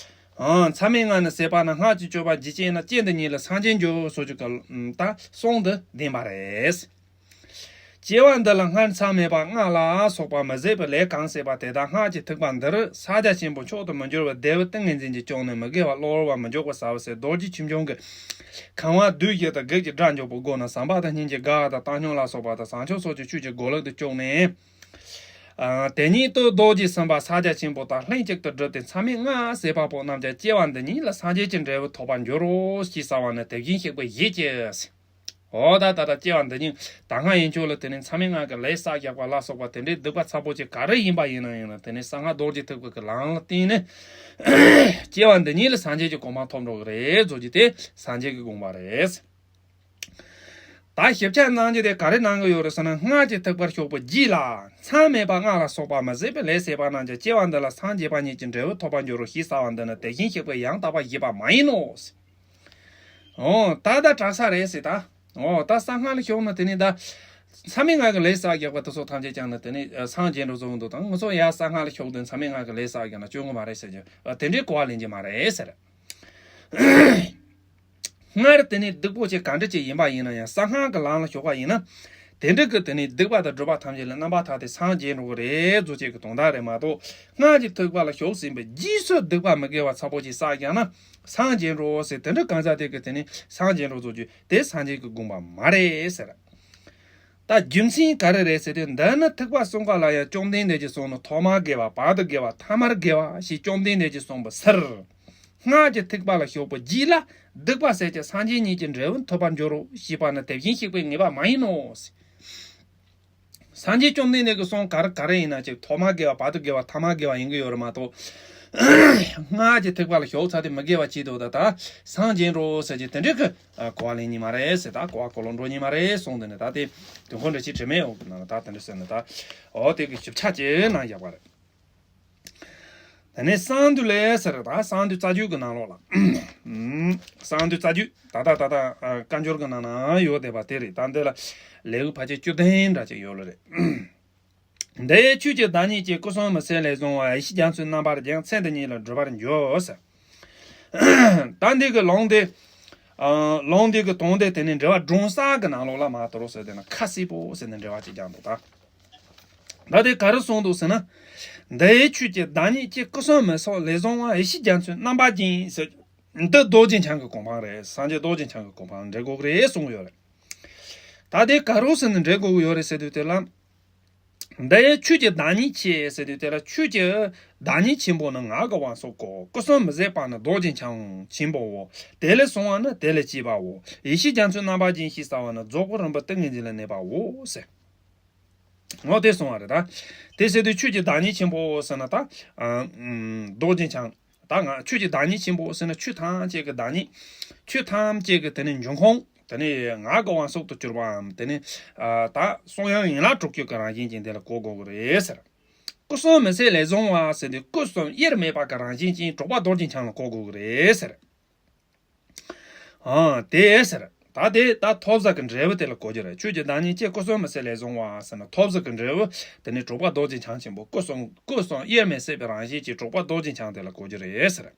ཨོ། མཚམས་མེད་ལྔ་ནི་ཟད་པ་ན། སྔགས་ཀྱི་སྤྱོད་པ་ཇི་སྐྱེས་ན་སྐྱེ་འདི་ཉིད་ལ་སངས་རྒྱས་འགྱུར་སོགས་ཀྱི་ད་གསུང་འདི་བདེན་པ་རེད། སྐྱེ་བ་འདི་ལ་སྔར་མཚམས་མེད་པ་ལྔ་ལ་སོགས་པ་མི་ཟད་པའི་ལས་གང་བསགས་པ་དེ་དག་སྔགས་ཀྱི་ཐེག་པ་འདིར་ཕྱག་རྒྱ་ཆེན་པོ་མཆོག་ཏུ་མི་འགྱུར་བར་བདེ་བའི་ཏིང་ངེ་འཛིན་གྱིས་སྐྱོང་ནས་མི་དགེ་བ་གློ་བུར་བ་མི་འཇོག་པར་བྱ་བའི་ཕྱིར་རྡོ་རྗེ་ཁྱུང་ཆུང་གིས་ཁང་བ་བདུད་བཞི་དང་བགེགས་ཀྱི་དགྲ་འཇོམས་པའི་སྒོ་ནས་ཟམ་པ་དང་སྙིང་རྗེ་དགའ་བ་དང་བཏང་སྙོམས་ལ་སོགས་པ་དང་བྱང་ཆུབ་སོགས་ཀྱི་ཆོས་ཀྱི་སྒོ་ལེགས་སུ་སྐྱོང་ནས། ཨ། དེ་ཉིད་དུ་རྡོ་རྗེ་སེམས་དཔའ་ཕྱག་རྒྱ་ཆེན་པོ་དང་ལྷན་ཅིག་ཏུ་བསྒྲུབས་ཏེ་མཚམས་མེད་ལྔ་ཟད་པ་པོ་རྣམས་ཀྱང་སྐྱེ་བ་འདི་ཉིད་ལ་སངས་རྒྱས་ཀྱི་འབྲས་བུ་ཐོབ་པར་འགྱུར་རོ་ཞེས་བྱ་བ་ནི་དེ་བཞིན་གཤེགས་པའི་ཞལ་གྱིས། འོ་ད་ད་ལྟ་སྐྱེ་བ་འདི་ཉིད་ད་སྔ་ཡན་ཆོད་ལ་དེ་ནས་མཚམས་མེད་ལྔ་གི་ལས་བསགས་བཞག་པ་ལ་སོགས་པ་དེ་འདྲའི་སྡིག་པ་ཚ་པོ་ཅིག་ག་རེ་ཡིན་པ་ཡིན་ན་ཡིན་ན་དེ་ནས་གསང་སྔགས་རྡོ་རྗེ་ཐེག་པ་གི་ལམ་ལ་བརྟེན་ནས་སྐྱེ་བ་འདི་ཉིད་ལ་སངས་རྒྱས་ཀྱི་གོ་འཕང་ཐོབ་འགྲོ་གི་རེད་བཟོ་རྒྱུ་དེ་སངས་རྒྱས་ཀྱི་དགོངས་པ་རེད། ད་ཞིབ་ཆ་གནང་རྒྱུ་དེ་ག་རེ་གནང་གི་ཡོད་རེད་ཟེར་ན། སྔགས་ཀྱི་ཐེག་པར་ཞུགས་པའི་རྗེས་ལ་མཚམས་མེད་པ་ལྔ་ལ་སོགས་པ་མི་ཟད་པའི་ལས་བསགས་པ་རྣམས་ཀྱང་སྐྱེ་བ་འདི་ལ་སངས་རྒྱས་པ་ཉིད་ཀྱི་འབྲས་བུ་ཐོབ་པར་འགྱུར་རོ་ཞེས་བྱ་བ་འདི་ནི་དེ་བཞིན་གཤེགས་པའི་ཡང་དག་པར་བཞེད་པ་མ་ཡིན་ནོ། འོ་ད་ད་དྲག་ས་རེད་ཟེར་ད། འོ་ད་གསང་སྔགས་ལ་ཞུགས་ན་དེ་ནི་ད། མཚམས་མེད་ལྔ་གི་ལས་བསགས་བཞག་པ་དེ་ཚོ་ཐམས་ཅད་ཀྱང་ནི་དེ་ནི་སངས་རྒྱས་འགྲོ་ཚུལ་འདུག་དང་། ང་ཚོ་ཡ་གསང་སྔགས་ལ་ཞུགས་དུས་མཚམས་མེད་ལྔ་གི་ལས་བསགས་བཞག་ན་སྐྱོན་གི་མ་རེད་ཟེར་གྱི། དེ་འདྲའི་གོ་བ་ལེན་གྱི་མ་རེད་ཟེར། སྔར་དེ་ནས་སྡིག་པོ་ཆེ་ག་འདྲ་ཅིག་ཡིན་པ་ཡིན་ན་ཡང་གསང་སྔགས་ཀྱི་ལམ་ལ་ཞུགས་པ་ཡིན་ན། དེ་འདྲ་གི་དེ་ནས་སྡིག་པ་དང་སྒྲིབ་པ་ཐམས་ཅད་ལས་རྣམ་པར་ཐར་ཏེ་སངས་རྒྱས་འགྲོ་གི་རེད་བཟོ་བྱེད་ཀྱི་དོན་དག་རེད་མ་གཏོགས། སྔགས་ཀྱི་ཐེག་པ་ལ་ཞུགས་ཟིན་པའི་རྗེས་སུ་སྡིག་པ་མི་དགེ་བ་ཚ་པོ་ཅིག་བསགས་ཀྱང་ན་སངས་རྒྱས་འགྲོ་ཟེར་དེ་འདྲ་གང་ཟག་དེ་གི་དེ་ནས་སངས་རྒྱས་འགྲོ་བཟོ་རྒྱུ་དེ་སངས་རྒྱས་ཀྱི་དགོངས་པ་མ་རེད་ཟེར། ད་རྒྱུ་མཚན་ག་རེ་རེད་ཟེར་དུས། འདི་ནི་ཐེག་པ་གསུམ་ཀ་ལ་ཡང་བཅོམ་ལྡན་འདས་ཀྱི་གསུང་ནི་ཐོག་མར་དགེ་བ། བར་དུ་དགེ་བ། ཐ་མར་དགེ་བ་ཞེས་བཅོམ་ལྡན་འདས་ཀྱིས་གསུངས་པའི་ཕྱིར། སྔགས་ཀྱི་ཐེག་པ་ལ་ཞུགས་པའི་རྗེས་ལ་སྡིག་པ་བསགས་ཀྱང་སངས་རྒྱས་ཉིད་ཀྱི་འབྲས་བུ་ཐོབ་པར་འགྱུར་རོ་ཞེས་པ་ནི་དེ་བཞིན་གཤེགས་པའི་ངེས་པ་མ་ཡིན་ནོ། སངས་རྒྱས་བཅོམ་ལྡན་འདས་ཀྱི་གསུང་ག་རེ་ག་རེ་ཡིན་ན་ཅིག་ཐོག་མ་དགེ་བ་བར་དུ་དགེ་བ་ཐ་མ་དགེ་བ་ཡིན་གྱི་ཡོད་རེད་མ་གཏོགས། སྔགས་ཀྱི་ཐེག་པ་ལ་ཞོག་ཚར་དེ་མི་དགེ་བ་ཅིག་འདུག་ད་ད་སངས་རྒྱས་འགྲོ་ཟེར་གྱི་དེ་འདྲའི་གི་གོ་བ་ལེན་ཉི་མ་རེད་ཟེར། ད་གོ་བ་གོ་ལོ་འགྲོ་ཉི་མ་རེད་གསུངས་དེ་ནས། ད་དེ་དུས་འཁོར་འདྲ་ཅིག་དྲི་མེད་འོག་གི་ནང་ལ་ད་དེ་འདྲ་ཟེར་ནས། ད་འོ་དེ་གི་ཞིབ་ཆ་ཅིག་གནང་བཞག་པ་རེད། དེ་ནས་གསང་འདུས་ལས་ཟེར། ད་གསང་འདུས་རྩ་རྒྱུད་ཀྱི་ནང་ལོགས་ལ། གསང་འདུས་རྩ་རྒྱུད་ད་ད་ད་ད་བཀའ་འགྱུར་གྱི་ནང་ན་ཡོད་བསྡད་པ་དེ་རེད། ད་འདི་ལ་ལེའུ་ཕལ་ཆེར་བཅུ་བདུན་འདྲ་ཅིག་ཡོད་ལ་རེད། འདི་ཡི་ཆོས་ཀྱི་བདག་ཉིད་ཀྱི། སྐུ་གསུམ་མི་ཟད་ལས་བྱུང་བ། ཡེ་ཤེས་རྒྱ་མཚོའི་རྣམ་པ་ཅན། ཚེ་འདི་ཉིད་ལ་འགྲུབ་པར་འགྱུར་ཟེར། ད་འདི་གི་ལུང་དེ། ཨ། ལུང་འདི་གི་དོན་དེ་དེ་ནི་འགྲེལ་པ་སྒྲོམ་གསལ་གྱི་ནང་ལོགས་ལ་མ་དོ་རོགས་ཟེར་དེ་ན་ཁ་གསལ་པོ་ཟེར་ནས་འགྲེལ་པ་ཅིག་ཀྱང་འདུག་ད་ད་དེ་ག་རེ་གསུངས་འདུག་ཟེར་ན། འདི་ཡི་ཆོས་ཀྱི་བདག་ཉིད་ཀྱི། སྐུ་གསུམ་མི་ཟད་ལས་བྱུང་བ། ཡེ་ཤེས་རྒྱ་མཚོའི་རྣམ་པ་ཅན་ཟེར། འདི་རྡོ་རྗེ་འཆང་གི་གོ་འཕང་རེད། སངས་རྒྱས་རྡོ་རྗེ་འཆང་གི་གོ་འཕང་འགྲེལ་དགོས་ཀྱི་རེད་གསུངས་ཡོད་རེད། ད་དེ་ག་རེ་ཟེར་ནས་འགྲེལ་དགོས་ཀྱི་ཡོད་རེད་ཟེར་དུས་དེ་ལ། འདི་ཡི་ཆོས་ཀྱི་བདག་ཉིད་ཀྱི་ཟེར་དུས་དེ་ལ་ཆོས་ཀྱི་བདག་ཉིད་ཆེན་པོ་ནི་ངག་གི་དབང་ཕྱུག་གོ། སྐུ་གསུམ་མི་ཟད་པ་ནི་རྡོ་རྗེ་འཆང་ཆེན་པོའོ། དེ་ལས་བྱུང་བ་ནི་དེ་ལས་སྐྱེས་པའོ། ཡེ་ཤེས་རྒྱ་མཚོའི་རྣམ་པ་ཅན་ཞེས་བྱ་བ་ནི་རྫོགས་པའི་རིམ་པའི་ཏིང་ངེ་འཛིན་ལ་གནས་པའོ་ཟེར། འོ་དེ་གསུངས་པ་རེད་ད། དེ་ཟེར་དུས་ཆོས་ཀྱི་བདག་ཉིད་ཆེན་པོ་ཟེར་ན་ད། ཨ། རྡོ་རྗེ་འཆང་། ད་ང་ཆོས་ཀྱི་བདག་ཉིད་ཆེན་པོ་ཟེར་ན་ཆོས་ཐམས་ཅད་ཀྱི་བདག་ཉིད། ཆོས་ཐམས་ཅད་ཀྱི་དེ་ནི་འབྱུང་ཁུངས། དེ་ནི་ངག་གི་དབང་ཕྱུག་ཏུ་གྱུར་པའམ། དེ་ནི། ཨ། ད་གསུང་དབྱངས་ཡན་ལག་དྲུག་ཅུ་གི་རང་བཞིན་ཅན་དེ་ལ་གོ་དགོས་ཀྱི་རེད་ཟེར། སྐུ་གསུམ་མི་ཟད་ལས་བྱུང་བ་ཟེར་དུས་སྐུ་གསུམ་དབྱེར་མེད་པ་གི་རང་བཞིན་ཅན་གྲགས་པ་རྡོ་རྗེ་འཆང་ལ་གོ་དགོས་ཀྱི་རེད་ཟེར། ཨང་། དེ་ཟེར། ད་དེ་ད་ཐོབ་བྱ་གི་འབྲས་བུ་དེ་ལ་གོ་རྒྱུ་རེད། ཆོས་ཀྱི་བདག་ཉིད་ཀྱི། སྐུ་གསུམ་མི་ཟད་ལས་བྱུང་བ་ཟེར་ན་ཐོབ་བྱ་གི་འབྲས་བུ་དེ་ནི་གྲགས་པ་རྡོ་རྗེ་འཆང་ཆེན་པོ། སྐུ་གསུམ་སྐུ་གསུམ་དབྱེར་མེད་ཟད་པའི་རང་བཞིན་གྱི་གྲགས་པ་རྡོ་རྗེ་འཆང་དེ་ལ་གོ་རྒྱུ་རེད་ཟེར།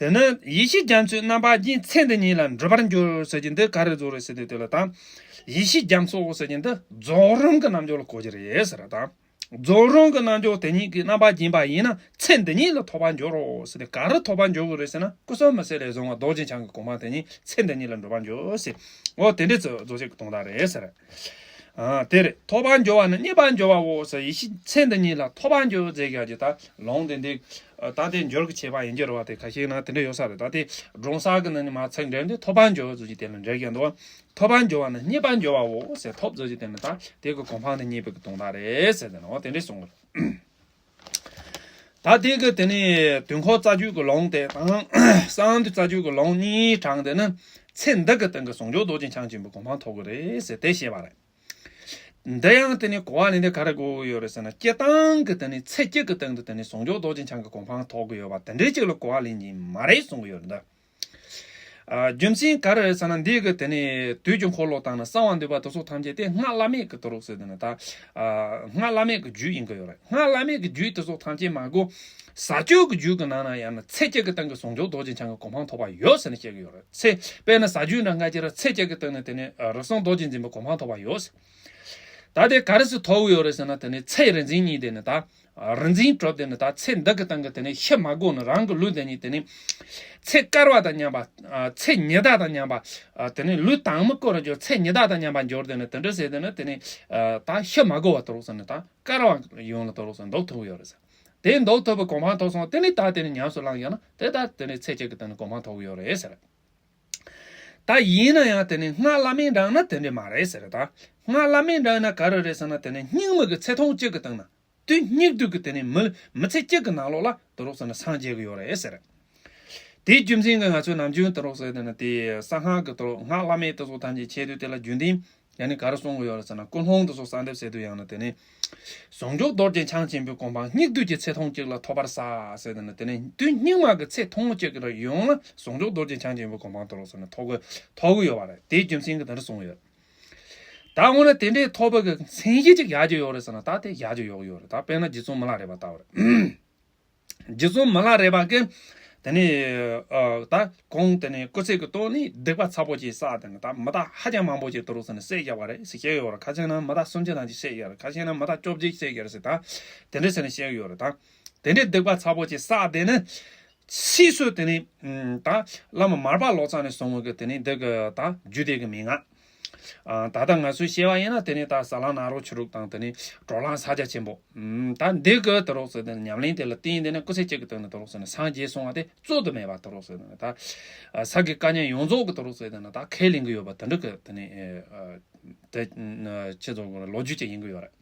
དེ་ནི་ཡེ་ཤེས་རྒྱ་མཚོའི་རྣམ་པ་ཅན། ཚེ་འདི་ཉིད་ལ་འགྲུབ་པར་འགྱུར་ཟེར་གྱི་འདི་ག་རེ་རྫོགས་རེད་ཟེར་དུས་དེ་ལ་ད། ཡེ་ཤེས་རྒྱ་མཚོ་ཟེར་གྱི་འདི་རྫོགས་རིམ་གྱི་རྣལ་འབྱོར་ལ་གོ་རྒྱུ་རེད་ཟེར་ད། རྫོགས་རིམ་གྱི་རྣལ་འབྱོར་དེ་ཉིད་ཀྱི་རྣམ་པ་སྦྱིན་པ་ཡིན་ན་ཚེ་འདི་ཉིད་ལ་ཐོབ་པར་འགྱུར་རོ་ཟེར་ཏེ། ག་རེ་ཐོབ་པར་འགྱུར་དགོས་རེད་ཟེར་ན། སྐུ་གསུམ་མི་ཟད་ལས་བྱུང་བ་རྡོ་རྗེ་འཆང་གི་གོ་འཕང་དེ་ཉིད་ཚེ་འདི་ཉིད་ལ་འགྲུབ་པར་འགྱུར་ཟེར། འོ་དེ་འདྲའི་ཚོ་རྫོགས་བྱེད་ཀྱི་དོན་དག་རེད་ཟེར། ཨ། དེ་རེད། ཐོབ་པར་འགྱུར་བ་ནི་རྙེད་པར་འགྱུར་བའོ་ཟེར། ཡེ་ཤེས་ཚེ་འདི་ཉིད་ལ་ཐོབ་པར་འགྱུར་ཟེར་ཡག་གི་ད་ལུང་དེ་འདི། ད་དེ་འགྱུར་གྱི་ཁྱད་པར་ཡིན་གྱི་རེད་བ། དེ་ཁ་ཤས་ན་དེ་འདྲ་ཡོད་ས་རེད། ད་དེ་སྒྲོམ་གསལ་གྱི་ནང་ནས་མར་ཚིག་འགྲེལ་འདི་ཐོབ་པར་འགྱུར་ཟེར་གྱི་དེ་ལ་འགྲེལ་གྱི་འདུག་ཐོབ་པར་འགྱུར་བ་ནི་རྙེད་པར་འགྱུར་བའོ་ཟེར། ཐོབ་ཟེར་གྱི་དེ་ནི་ད་དེ་གི་གོ་འཕང་དེ་རྙེད་པའི་གི་དོན་དག་རེད་ཟེར་དེ་ནི། འོ་དེ་འདྲས་གསུངས་པ་རེད། ད་དེ་གི་དེ་ནི་དུས་འཁོར་རྩ་རྒྱུད་ཀྱི་ལུང་དེ་དང་གསང་འདུས་རྩ་རྒྱུད་ཀྱི་ལུང་གཉིས་དྲངས་དེ་ནི་ཚེ་འདི་གི་སྟེང་གི་ཟུང་འཇུག་རྡོ་རྗེ་འཆང་ཆེན་པོའི་གོ་འཕང་ཐོབ་གི་རེད་ཟེར་དེ་བཤད་པ་རེད། འདི་ཡང་དེ་ནི་གོ་བ་ལེན་དེ་ག་རེ་དགོས་ཀྱི་ཡོད་རེད་ཟེར་ན། སྤྱིར་བཏང་གི་དེ་ནི་ཚེ་གཅིག་གི་སྟེང་དུ་དེ་ནི་ཟུང་འཇུག་རྡོ་རྗེ་འཆང་གི་གོ་འཕང་ཐོབ་ཀྱི་ཡོད་པ་དེ་འདྲའི་གཅིག་ལ་གོ་བ་ལེན་གྱི་མ་རེད་གསུང་གི་ཡོད་རེད་ད། ཨ། རྒྱུ་མཚན་ག་རེ་རེད་ཟེར་ན། འདི་གི་དེ་ནི་དུས་ཀྱི་འཁོར་ལོ་དང་ནི་གསང་བ་འདུས་པ་དེ་ཚོ་ཐམས་ཅད་དེ་སྔགས་བླ་མེད་ཀྱི་དུ་རུག་ཟེར་དེ་ནི་ད། ཨ། སྔགས་བླ་མེད་ཀྱི་རྒྱུད་ཡིན་གྱི་ཡོད་རེད། སྔགས་བླ་མེད་ཀྱི་རྒྱུད་དེ་ཚོ་ཐམས་ཅད་མ་གོ། ཟབ་ཆོས་ཀྱི་རྒྱུད་ཀྱི་ནང་ན་ཡང་ན་ཚེ་གཅིག་གི་སྟེང་གི་ཟུང་འཇུག་རྡོ་རྗེ་འཆང་གི་གོ་འཕང་ཐོབ་པ་ཡོད་ཟེར་ནས་བཤད་ཀྱི་ཡོད་རེད། ཚེ་དཔེར་ན་ཟབ་ཆོས་འདྲ་ང་ཅི་ར་ཚེ་གཅིག་གི་སྟེང་ནས་དེ་ནི་རིགས་གསུམ་རྡོ་རྗེ་འཛིན་པའི་གོ་འཕང་ཐོབ་པ་ཡོད་ཟེར། ད་དེ་ག་རེ་སུ་ཐོབ་ཀྱི་ཡོད་རེད་ཟེར་ན། དེ་ནི་ཚེ་རིག་འཛིན་གཉིས་དེ་ནི་ད། རིག་འཛིན་གྲུབ་དེ་ནི་ད་ཚེ་འདི་གི་སྟེང་གི་དེ་ནི་ཤི་མ་དགོས་ནི་རང་གི་ལུས་དེ་ཉིད་དེ་ནི། ཚེ་དཀར་བ་དང་མཉམ་པ། ཚེ་ཉི་ཟླ་དང་མཉམ་པ། དེ་ནི་ལུས་དྭངས་མ་བསྐོར་ར་འགྱུར། ཚེ་ཉི་ཟླ་དང་མཉམ་པ་འགྱུར་དེ་ནི་དེ་འདྲ་ཟེར་དེ་ནི་དེ་ནི། ད་ཤི་མ་དགོས་པ་དུ་རུག་ཟེར་ནི་ད་དཀར་བ་ཡོང་ལ་དུ་རུག་ཟེར་འདུག་ཐུབ་ཡོད་རེད་ཟེར། དེ་འདུག་ཐུབ་པའི་གོ་འཕང་ཐོབ་སོང་། དེ་ནི་ད་དེ་ནི་ཉམས་སུ་བླངས་ཡོད་ན་དེ་ད་དེ་ནི་ཚེ་གཅིག་གི་དེ་ནི་གོ་འཕང་ཐོབ་ཡོད་རེད་ཟེར། ད་ཡིན་ན་ཡང་དེ་ནི་སྔགས་བླ་མེད་འདྲ་ན་དེ་འདྲ་མ་རེད་ཟེར། ད་སྔགས་བླ་མེད་འདྲ་ན་ག་རེ་རེད་ཟེར་ན། དེ་ནི་སྙིགས་མ་གི་ཚེ་ཐུང་གཅིག་གི་སྟེང་ན། དུས་སྙིགས་དུས་ཀྱི་དེ་ནི་མི་མི་ཚེ་གཅིག་གི་ནང་ལོགས་ལ་དུ་རུག་ཟེར་ན་སངས་རྒྱས་ཀྱི་ཡོད་རེད་ཟེར། དེའི་རྒྱུ་མཚན་གྱིས་ང་ཚོས་ནམ་རྒྱུན་དུ་རུག་ཟེར་དེ་ནི་དེ་གསང་སྔགས་ཀྱི་དུ་རུག་སྔགས་བླ་མེད་དེ་ཚོ་ཐམས་ཅད་བྱེད་དུས་དེ་ལ་རྒྱུན་ལྡན་ཡང་ནི་ག་རེ་གསུང་གི་ཡོད་རེད་ཟེར་ན། ཀུན་སློང་དེ་ཚོ་གསལ་འདེབས་ཟེར་དུས་ཡང་ན་དེ་ནི་ཟུང་འཇུག་རྡོ་རྗེ་འཆང་ཆེན་པོའི་གོ་འཕང་སྙིགས་དུས་ཀྱི་ཚེ་ཐུང་གཅིག་ལ་ཐོབ་པར་བྱ་ཟེར་དེ་ནི་དེ་ནི་དུས་སྙིགས་མ་གི་ཚེ་ཐུང་གཅིག་གི་ར་ཡོང་ལ་ཟུང་འཇུག་རྡོ་རྗེ་འཆང་ཆེན་པོའི་གོ་འཕང་དུ་རུག་ཟེར་ནི་ཐོབ་གི་ཐོབ་གི་ཡོད་པ་རེད། དེའི་རྒྱུ་མཚན་གྱིས་དེ་འདྲ་གསུངས་ཡོད། ད་འོ་ན་དེ་འདྲའི་ཐོབ་པ་གི་མཚན་གཞི་གཅིག་ཡག་རྒྱུ་ཡོད་རེད་ཟེར་ན། ད་དེ་ཡག་རྒྱུ་ཡོད་ཡོད་རེད། ད་དཔེར་ན་རྗེ་བཙུན་མི་ལ་རས་པ་ལྟ་བུ་རེད། རྗེ་བཙུན་མི་ལ་རས་པ་གིས་དེ་ནི་ཨ་ད་གོང་དེ་ནི་སྐུ་ཚེ་གི་སྟོད་ནས་སྡིག་པ་ཚ་པོ་ཅིག་བསགས། དེ་ནི་ད་མི་དག་ཧ་ཅང་མང་པོ་ཅིག་དུ་རུག་ཟེར་ནས་བསད་བཞག་པ་རེད་ཟེར་བཤད་ཡོད་རེད། ཁ་ཆེ་ན་མི་དག་སུམ་ཅུ་ཐམ་ཅིག་བསད་བཞག་རེད། ཁ་ཆེ་ན་མི་དག་བཅོ་བརྒྱད་བསད་བཞག་རེད་ཟེར། ད་དེ་འདྲ་ཟེར་ནས་བཤད་ཡོད་རེད། ད་དེ་འདྲའི་སྡིག་པ་ཚ་པོ་ཅིག་བསགས། དེ་ནི། ཕྱིས་སུ་དེ་ནི། ད་བླ་མ་མར་པ་ལོ་ཙཱ་ནས་གསུངས་པའི་གི་དེ་ནི་འདི་གི་ད་རྒྱུད་སྡེ་གི་མན་ངག་ཨ། ད་ལྟ་ང་ཚོའི་བཤད་པ་ཡིན་ན་དེ་ནི་ད་ཟ་ལམ་ནཱ་རོ་ཆོས་དྲུག་དང་དེ་ནི་གྲོལ་ལམ་ཕྱག་རྒྱ་ཆེན་པོ། ཨམ། ད་འདི་གི་དེ་རོགས་ཟེར་དེ་ནི་ཉམས་ལེན་དེ་ལ་བརྟེན་དེ་ནི་སྐུ་ཚེ་གཅིག་གི་སྟེང་ནས་དེ་རོགས་ཟེར་ནི་སངས་རྒྱས་སོང་བ་དེ་རྩོད་དུ་མེད་པ་དེ་རོགས་ཟེར་དེ་ནི་ད། ཨ། ས་དགེ་བཀའ་རྙིང་ཡོངས་རྫོགས་ཀྱི་དེ་རོགས་ཟེར་དེ་ནི་ད་ཁས་ལེན་གྱི་ཡོད་པ་དེ་འདྲ་གི་དེ་ནི། ཨ། དེ་ཁྱེད་ཚོ་གི་ལོ་རྒྱུས་ཅིག་ཡིན་གྱི་ཡོད་རེད།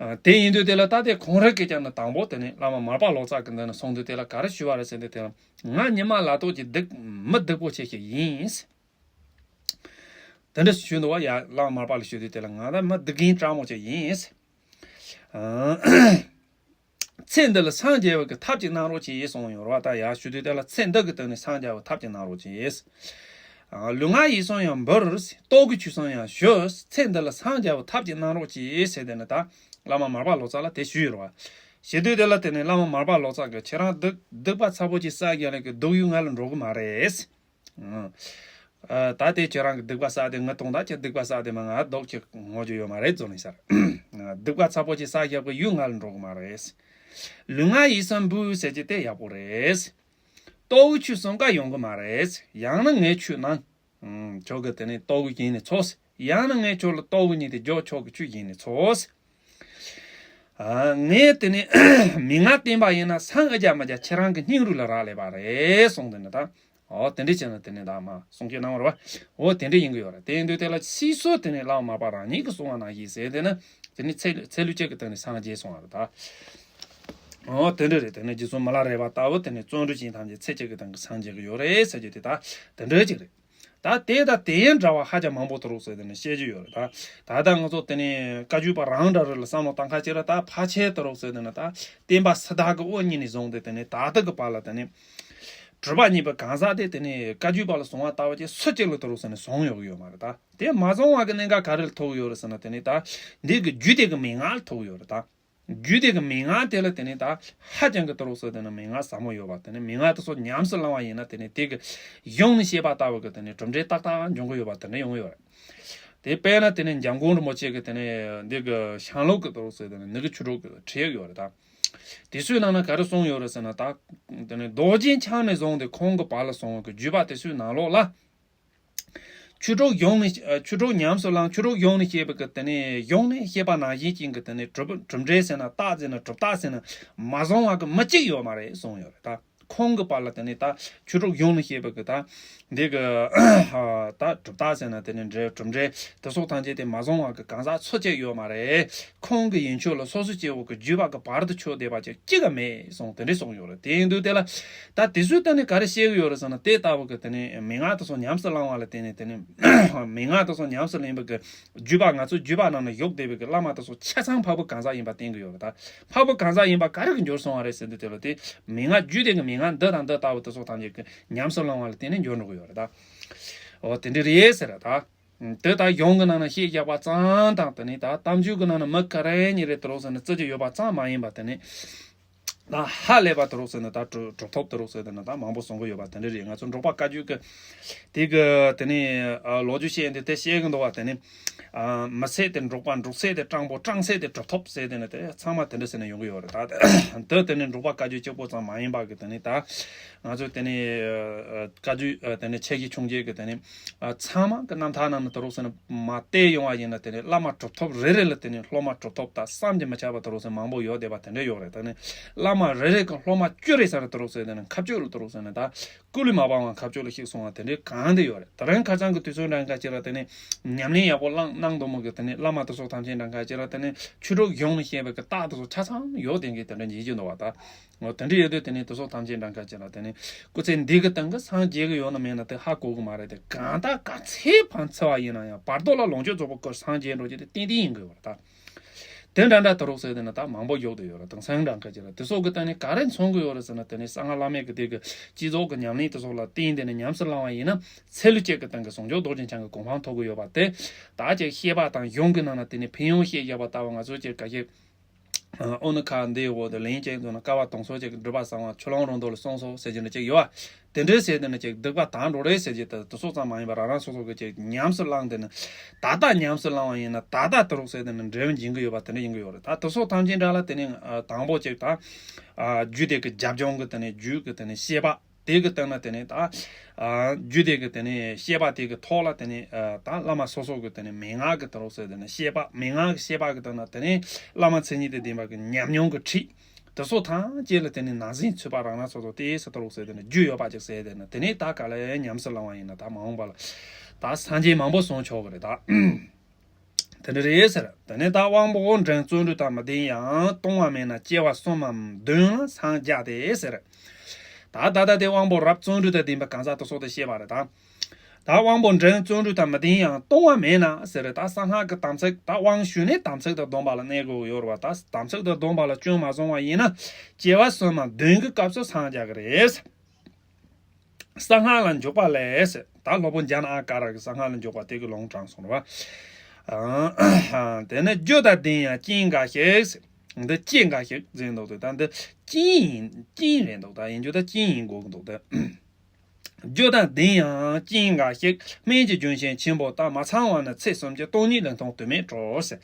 ཨ། དེ་ཡིན་དུས་དེ་ལ་ད་དེ་ཁོང་རང་གིས་ཀྱང་ནི་དང་པོ་དེ་ནི་བླ་མ་མར་པ་ལོ་ཙཱ་གི་འདི་ནི་གསུང་དུས་དེ་ལ་ག་རེ་ཞུས་པ་རེད་ཟེར་དུས་དེ་ལ། ང་ཉི་མ་ལ་ཐོག་གི་སྡིག་མི་སྡིག་པོ་ཆེ་ཞིག་ཡིན། དེ་འདྲ་ཞུས་འདུག་བ། ཡ། བླ་མ་མར་པ་ལ་ཞུ་དུས་དེ་ལ་ང་ད་མི་སྡིག་ངན་སྤྲང་མོ་ཅིག་ཡིན། ཨ། ཚེ་འདི་ལ་སངས་རྒྱས་པ་གི་ཐབས་ཅིག་གནང་རོགས་གྱིས་གསུངས་ཡོད་རེད་བ། ད་ཡ་ཞུ་དུས་དེ་ལ་ཚེ་འདི་གི་སྟེང་ནས་སངས་རྒྱས་པ་ཐབས་ཅིག་གནང་རོགས་གྱིས། ཨ། ལུས་ངག་ཡིད་གསུམ་ཡང་འབུལ། ལྟོ་གོས་ཆོས་གསུམ་ཡང་ཞུ། ཚེ་འདི་ལ་སངས་རྒྱས་པ་ཐབས་ཅིག་གནང་རོགས་གྱིས་ཟེར་དེ་ནི་ད་བླ་མ་མར་པ་ལོ་ཙཱ་ལ་དེ་ཞུས་ཡོད་རེད་བ། ཞུ་དུས་དེ་ལ་དེ་ནི་བླ་མ་མར་པ་ལོ་ཙཱ་གིས་ཁྱེད་རང་སྡིག་སྡིག་པ་ཚ་པོ་ཅིག་བསགས་ཀྱང་ལས་ཀྱི་སྡུག་ཡུས་ང་ལ་འགྲོ་གི་མ་རེད། ཨ། ད་དེ་ཁྱེད་རང་གི་སྡིག་པ་བསགས་དེ་ང་གཏོང་ད་ཁྱེད་སྡིག་པ་བསགས་དེ་མ་ང་ལྡོག་ཁྱེད་ངོ་རྒྱུ་ཡོད་མ་རེད་ཟེར་ནས་ཟེར། སྡིག་པ་ཚ་པོ་ཅིག་བསགས་ཡག་གི་ཡུས་ང་ལ་འགྲོ་གི་མ་རེད། ལུས་ངག་ཡིད་གསུམ་འབུལ་ཟེར་གྱི་དེ་ཡག་པོ་རེད། ལྟོ་གོས་ཆོས་གསུམ་ཀ་ཡོང་གི་མ་རེད། ཡང་ན་ངས་ཆོས་གནང་། ཨུམ། ཁྱོད་ཀྱིས་དེ་ནས་ལྟོ་གོས་བྱིན་ནས་འཚོ། ཡང་ན་ངས་ཁྱོད་ལ་ལྟོ་གོས་བྱིན་ཏེ་རྒྱོབ། ཁྱོད་ཀྱིས་ཆོས་བྱིན་ནས་འཚོ། ཨ། ངས་དེ་ནས་མན་ངག་བསྟན་པ་ཡིན་ན་སངས་ཨེ་རྒྱ་མ་རྒྱ་ཁྱེད་རང་གི་སྙིང་རུས་ལ་རག་ལས་པ་རེད་གསུངས་དེ་ནི་ད། འོ་དེ་འདྲ་བྱས་ན་དེ་ནི་ད་མ་གསུང་སྐྱོན་གནང་བ་རེད་བ། འོ་དེ་འདྲ་ཡིན་གྱི་ཡོད་རེད། དེ་ཡིན་དུས་དེ་ལ་སྲིད་སོ་དེ་ནི་བླ་མ་མར་པ་རང་ཉིད་ཀྱིས་གསུངས་པ་ནང་བཞིན་ཟེར་དེ་ནི་དེ་ནི་ཚེ་ཚེ་ལུས་གཅིག་གི་སྟེང་ནས་སངས་རྒྱས་སོང་བ་རེད་ད། འོ་དེ་འདྲ་རེད། དེ་ནི་རྗེ་བཙུན་མི་ལ་རས་པ་ལྟ་བུ་དེ་ནི་བརྩོན་འགྲུས་ཅན་ཐམས་ཅད་ཚེ་གཅིག་གི་སྟེང་གི་སངས་རྒྱས་ཀྱི་ཡོད་རེད་ཟེར་རྒྱུ་དེ་ད་དེ་འདྲ་ཅིག་རེད། ད་དེ་དང་དེ་ཡང་འདྲ་བ་ཧ་ཅང་མང་པོ་དེ་རོགས་ཟེར་དེ་ནི་བཤད་རྒྱུ་ཡོད་རེད་ད། ད་ལྟ་ང་ཚོ་དེ་ནི་བཀའ་བརྒྱུད་པ་རང་འདྲ་རེད་ལ་བསམ་བློ་བཏང་ཁ་ཅིག་ར་ད་ཕལ་ཆེར་དེ་རོགས་ཟེར་དེ་ནི་ད་བསྟན་པ་སི་ཏཱ་གི་དབུ་བརྙེས་ནས་བཟུང་སྟེ་དེ་ནི་ད་ལྟ་གི་བར་ལ་དེ་ནི་གྲུབ་པ་བརྙེས་པ་གང་ཟག་དེ་དེ་ནི་བཀའ་བརྒྱུད་པ་ལ་གསུང་བ་ལྟ་བུ་ཅིག་སུ་གཅིག་ལ་དེ་རོགས་ཟེར་ནས་བཟུང་ཡོང་གི་ཡོད་མ་རེད་ད། དེ་མ་བཟུང་བ་གི་གནད་འགག་ག་རེ་ལ་ཐུག་ཡོད་རེད་ཟེར་ན་དེ་ནི་ད་འདི་གི་རྒྱུད་སྡེ་གི་མན་ངག་ལ་ཐུག་ཡོད་རེད་ད། རྒྱུད་སྡེ་གི་མན་ངག་དེ་ལ་དེ་ནི་ད་ཧ་ཅང་གི་དེ་རོགས་ཟེར་དེ་ནི་མན་ངག་ཟབ་མོ་ཡོད་པ། དེ་ནི་མན་ངག་དེ་ཚོ་ཉམས་སུ་བླང་བ་ཡིན་ན་དེ་ནི་དེ་གི་གཞུང་ནས་བཤད་པ་ལྟ་བུ་གི་དེ་ནི་གྲུབ་འབྲས་ཏག་ཏག་འབྱུང་གི་ཡོད་པ་དེ་འདྲ་ཡོང་གི་ཡོད་རེད། དེ་དཔེར་ན་དེ་ནི་འཇམ་མགོན་རིན་པོ་ཆེ་གི་དེ་ནི་འདི་གི་ཤང་ལུགས་གི་དེ་རོགས་ཟེར་དེ་ནི་ནི་གི་ཆོས་དྲུག་གི་ཁྲིད་ཡིག་ཡོད་རེད་ད། དེ་ཚོའི་ནང་ན་ག་རེ་གསུངས་ཡོད་རེད་ཟེར་ན་ད། དེ་ནི་རྡོ་རྗེ་འཆང་ནས་བཟུང་སྟེ་ཁོང་གི་བར་ལ་སོང་བ་གི་བརྒྱུད་པ་དེ་ཚོའི་ནང་ལོགས་ལ། ཆོས་དྲུག་གཞུང་ནས་ཆོས་དྲུག་ཉམས་སུ་བླངས། ཆོས་དྲུག་གཞུང་ནས་བཤད་པའི་གི་དེ་ནས་གཞུང་ནས་བཤད་པ་ནང་བཞིན་ཅན་གྱི་དེ་ནས་གྲུབ་གྲུབ་འབྲས་ཟེར་ན་རྟགས་ཟེར་ན་གྲུབ་རྟགས་ཟེར་ན་མ་བཟུང་བ་གི་མི་གཅིག་ཡོད་མ་རེད་གསུངས་ཡོད་རེད་ད། ཁོང་གི་བར་ལ་དེ་ནས་ད་ཆོས་དྲུག་གཞུང་ནས་བཤད་པའི་གི་ད་འདི་གི་ད་གྲུབ་རྟགས་ཟེར་ན་དེ་ནས་འབྲས་གྲུབ་འབྲས་དེ་སོགས་ཐམས་ཅད་དེ་མ་བཟུང་བ་གི་གང་ཟག་སུ་གཅིག་ཡོད་མ་རེད། ཁོང་གི་ཡིན་ཆོས་ལ་སོ་སོ་སྐྱེ་བོ་གི་བརྒྱུད་པ་གི་བར་དུ་ཆོད་བསྡད་པ་ཅིག་གཅིག་ཀ་མེད་གསུངས་དེ་འདྲས་གསུངས་ཡོད་རེད། དེ་ཡིན་དུས་དེ་ལ་ད་དེ་ཚོའི་སྟེང་ནས་ག་རེ་བཤད་གི་ཡོད་རེད་ཟེར་ན་དེ་ལྟ་བུ་གི་དེ་ནས་མན་ངག་དེ་ཚོ་ཉམས་སུ་བླང་བ་ལ་བརྟེན་ནས་དེ་ནས་མན་ངག་དེ་ཚོ་ཉམས་སུ་ལེན་པའི་གི་བརྒྱུད་པ་ང་ཚོའི་བརྒྱུད་པ་ནང་ན་བཞུགས་བསྡད་པའི་གི་བླ་མ་དེ་ཚོ་ཆ་ཚང་འཕགས་པའི་གང་ཟག་ཡིན་པ་བསྟན་གི་ཡོད་རེད་ད། འཕགས་པའི་གང་ཟག་ཡིན་པ་ག་རེ་གི་འགྱུར་སོང་བ་རེད་ཟེར་དུས་དེ་ལ་དེ་མན་ངག་རྒྱུད་སྡེ་གི་མན་ངག་འདི་དང་འདི་ལྟ་བུ་དེ་ཚོ་ཐམས་ཅད་གི་ཉམས་སུ་བླང་བ་ལ་བརྟེན་ནས་འགྱུར་འགྲོ་གི་ཡོད་རེད་ད། འོ་དེ་འདྲ་རེད་ཟེར་ར་ད། དེ་ལྟར་གཞུང་གི་ནང་ན་བཤད་བཞག་པ་ཙམ་དང་དེ་ནས་ད་གཏམ་རྒྱུད་ཀྱི་ནང་ན་མི་ག་རེ་གཉིས་རེ་དེ་རོགས་ཟེར་ནས་བརྩི་རྒྱུ་ཡོད་པ་ཙམ་མ་ཡིན་པ་དེ་ནས་ད་ཧ་ལས་པ་དེ་རོགས་ཟེར་ནས་ད་གྲུབ་གྲུབ་ཐོབ་དེ་རོགས་ཟེར་དེ་ནས་ད་མང་པོ་གསུང་གི་ཡོད་པ་དེ་འདྲ་རེད། ང་ཚོ་འབྲོག་པ་བཀའ་བརྒྱུད་ཀྱི་དེ་གི་དེ་ནས་ལོ་རྒྱུས་བཤད་འདི་དེ་བཤད་གི་འདུག་བ། དེ་ནས་མི་ཚད་དེ་འབྲོག་པ། འབྲོག་ཚད་དེ་སྤྲང་པོ། སྤྲང་ཚད་དེ་གྲུབ་ཐོབ་ཟེར་དེ་ནས་དེ་ཚང་མ་དེ་འདྲ་ཟེར་ནས་ཡོང་གི་ཡོད་རེད་ད། དེ་དེ་ནས་འབྲོག་པ་བཀའ་བརྒྱུད་གཅིག་པོ་ཙམ་མ་ཡིན་པ་གི་དེ་ནས་ད་ང་ཚོ་དེ་ནས་བཀའ་བརྒྱུད་དེ་ནས་ཆེ་གེ་ཆུང་གེ་གི་དེ་ནས། ཨ། ཚང་མ་གི་རྣམ་ཐར་ནང་ན་དེ་རོགས་ཟེར་ན་མ་བལྟས་ཡོང་བ་ཡིན་ན་དེ་ནས་བླ་མ་གྲུབ་ཐོབ་རེ་རེ་ལ་དེ་ནས་སློབ་མ་གྲུབ་ཐོབ་དང་བསམ་གྱིས་མི་ཁྱབ་པ་དེ་རོགས་ཟེར་མང་པོ་ཡོད་བསྡད་པ་དེ་འདྲ་ཡོད་རེད། དེ་ནས་བླ་མ་རེ་རེ་གི་སློབ་མ་བཅུ་རེ་ཟེར་ན་དེ་རོགས་ཟེར་དེ་ནས་མཁའ་སྤྱོད་ལ་དེ་རོགས་ཟེར་ན་ད་སྐུ་ལུས་མ་སྤངས་པར་མཁའ་སྤྱོད་ལ་གཤེགས་སོང་བ་དེ་འདྲའི་གང་དེ་ཡོད་རེད། དེ་རིང་ཁ་སང་གི་དུས་ཚོད་འདྲ་འགའ་ཅིག་ལ་དེ་ནས་ཉམས་ལེན་ཡག་པོ་བླངས་གནང་འདུག་མོ་གི་དེ་ནས་བླ་མ་དེ་ཚོ་ཐམས་ཅད་འདྲ་འགའ་ཅིག་ལ་དེ་ནས་ཆོས་དྲུག་གཞུང་ནས་བཤད་པའི་གི་རྟགས་དེ་ཚོ་ཆ་ཚང་ཡོད་དེ་གི་དེ་འདྲ་ཉེས་ཀྱི་འདུག་བ་ད། འོ་དེ་འདྲ་ཡོད་དུས་དེ་ནས་དེ་ཚོ་ཐམས་ཅད་འདྲ་འགའ་ཅིག་ལ་དེ་ནས་སྐུ་ཚེ་འདི་གི་སྟེང་གི་སངས་རྒྱས་གི་ཡོད་ན་མེད་ན་དེ་ཧ་གོ་གི་མ་རེད་དེ། གང་ལྟར་ག་ཚད་ཕན་ཆེ་བ་ཡིན་ན་ཡང་བར་དོ་ལ་ལོངས་སྤྱོད་རྫོགས་པའི་སྐུར་སངས་རྒྱས་འགྲོ་རྒྱུ་དེ་ཏན་ཏན་ཡིན་དགོས་པ་རེད་ད། དེ་འདྲ་འདྲ་དེ་རོགས་ཟེར་དེ་ནས་ད་མང་པོ་བཞུགས་བསྡད་ཡོད་རེད། དེང་སང་འདྲ་འགའ་ཅིག་ལ་དེ་སོགས་ཀྱི་སྟེང་ནས་ག་རེ་མཚོན་གི་ཡོད་རེད་ཟེར་ན་དེ་ནས་གསང་སྔགས་བླ་མེད་ཀྱི་དེ་གི་སྤྱི་ཚོགས་ཀྱི་ཉམས་ལེན་དེ་སོགས་ལ་བརྟེན་དེ་ནས་ཉམས་སུ་བླང་བ་ཡིན་ན་ཚེ་ལུས་གཅིག་གི་སྟེང་གི་ཟུང་འཇུག་རྡོ་རྗེ་འཆང་གི་གོ་འཕང་ཐོབ་གི་ཡོད་པ་དེ་ད་ཅིག་བཤད་པ་དང་གཞུང་གི་ནང་ན་དེ་ནས་ཕན་ཡོན་བཤད་བཞག་པ་ལྟ་བུ་ང་ཚོ་ཅིག་ག་ཤེད། ཨ། ཨོ་ནི་ཁ་འདིའི་འོག་ཏུ་ལན་གཅིག་འཛོམས་ན་སྐལ་བ་དང་ཚོགས་གཅིག་གི་སྒྲུབ་པ་གསང་བ་ཆུ་ཀླུང་རིང་མདོ་ལ་གསུངས་སོ་ཟེར་གྱི་འདྲ་གཅིག་ཡོད་བ། དེ་འདྲའི་ཟེར་དེ་ནི་ཅིག་སྡིག་པ་དག་འགྲོ་རེད་ཟེར་གྱི་དེ་དེ་སོགས་ཙམ་མ་ཡིན་པར་རང་རང་སོ་སོ་གི་ཅིག་ཉམས་སུ་བླངས་དེ་ནི་ད་ལྟ་ཉམས་སུ་བླངས་བ་ཡིན་ན་ད་ལྟ་དེ་རོགས་ཟེར་དེ་ནི་འབྲས་བུ་འབྱིན་གྱི་ཡོད་པ་དེ་འདྲ་ཡིན་གྱི་ཡོད་རེད། ད་དེ་སོགས་ཐམས་ཅད་འདྲ་ལ་དེ་ནི་ཨ་དང་པོ་ཅིག་ད་ཨ་རྒྱུད་སྡེ་གི་རྒྱབ་ལྗོངས་གི་དེ་ནི་རྒྱུད་གི་དེ་ནི་བཤད་པ། དེ་གི་སྟེང་ན་དེ་ནས་ད། ཨ། རྒྱུད་སྡེ་གི་དེ་ནས་བཤད་པ་དེ་གི་ཐོག་ལ་དེ་ནས། ཨ། ད་བླ་མ་སོ་སོ་གི་དེ་ནས་མན་ངག་གི་དེ་རོགས་ཟེར་དེ་ནས་བཤད་པ། མན་ངག་གི་བཤད་པ་གི་སྟེང་ན་དེ་ནས་བླ་མ་མཚན་ཉིད་དང་ལྡན་པ་གི་ཉམས་མྱོང་གི་ཁྲིད་དེ་སོགས་ཐམས་ཅད་ལ་དེ་ནས་ནང་ཟིན་ཚུད་པ་རང་རང་སོ་སོ་དེ་སུ་དེ་རོགས་ཟེར་དེ་ནས་རྒྱུས་ཡོད་པ་ཅིག་ཟེར་དེ་ནས། དེ་ནས་ད་ག་ལ་ཉམས་སུ་བླང་བ་ཡིན་ན་ད་མ་འོངས་པ་ལ་ད་སངས་རྒྱས་མང་པོ་གསུང་ཆོག་གི་རེད་ད། དེ་འདྲ་རེད་ཟེར། དེ་ནས་ད་དབང་པོ་འབྲིང་བརྩོན་འགྲུས་དང་མི་ལྡན་ཡང་། གཏོང་བ་མེད་ན་སྐྱེ་བ་གསུམ་མམ་བདུན་ལ་སངས་རྒྱ་སྟེ་ཟེར། ད་ད་ལྟ་དེ་དབང་པོ་རབ་བརྩོན་འགྲུས་དང་ལྡན་པའི་གང་ཟག་དེ་སོགས་དེ་བཤད་པ་རེད་ད། ད་དབང་པོ་འབྲིང་བརྩོན་འགྲུས་དང་མི་ལྡན་ཡང་། གཏོང་བ་མེད་ན་ཟེར། ད་གསང་སྔགས་ཀྱི་དམ་ཚིག་ད་དབང་ཞུས་ནས་དམ་ཚིག་དང་སྡོམ་པ་ལ་གནས་དགོས་ཡོད་རེད་བ། ད་དམ་ཚིག་དང་སྡོམ་པ་ལ་སྐྱོན་མ་སོང་བ་ཡིན་ན་སྐྱེ་བ་གསུམ་མམ་བདུན་གྱི་སྐབས་སུ་སངས་རྒྱ་གི་རེད། གསང་སྔགས་ལ་འཇུག་པ་ལས་ཟེར། ད་སློབ་དཔོན་ཛྙཱ་ན་ཨ་ཀ་ར་གི་གསང་སྔགས་ལ་འཇུག་པ་དེ་གི་ལུང་དྲངས་སོང་རེད་བ། ཨ། དེ་ནས་རྒྱུ་དང་ལྡན་ཡང་རྐྱེན་འགའ་ཞིག་འདི་རྐྱེན་འགའ་ཞིག་ཟེར་འདུག་སྟེ། ད་འདི་རྐྱེན་ཡིན། རྐྱེན་རེད་འདུག་ད་ཡིན་རྒྱུ་ད་རྐྱེན་ཡིན་དགོས་ཀྱི་འདུག་སྟེ། རྒྱུ་དང་ལྡན་ཡང་རྐྱེན་འགའ་ཞིག་སྨན་གྱི་ལྗོན་ཤིང་ཆེན་པོ་དག་མ་ཚང་བ་ན་ཚེ་གསུམ་གྱི་སྟོང་ཉིད་ལུགས་མཐུན་དོན་མེད་འགྲོ་ཟེར།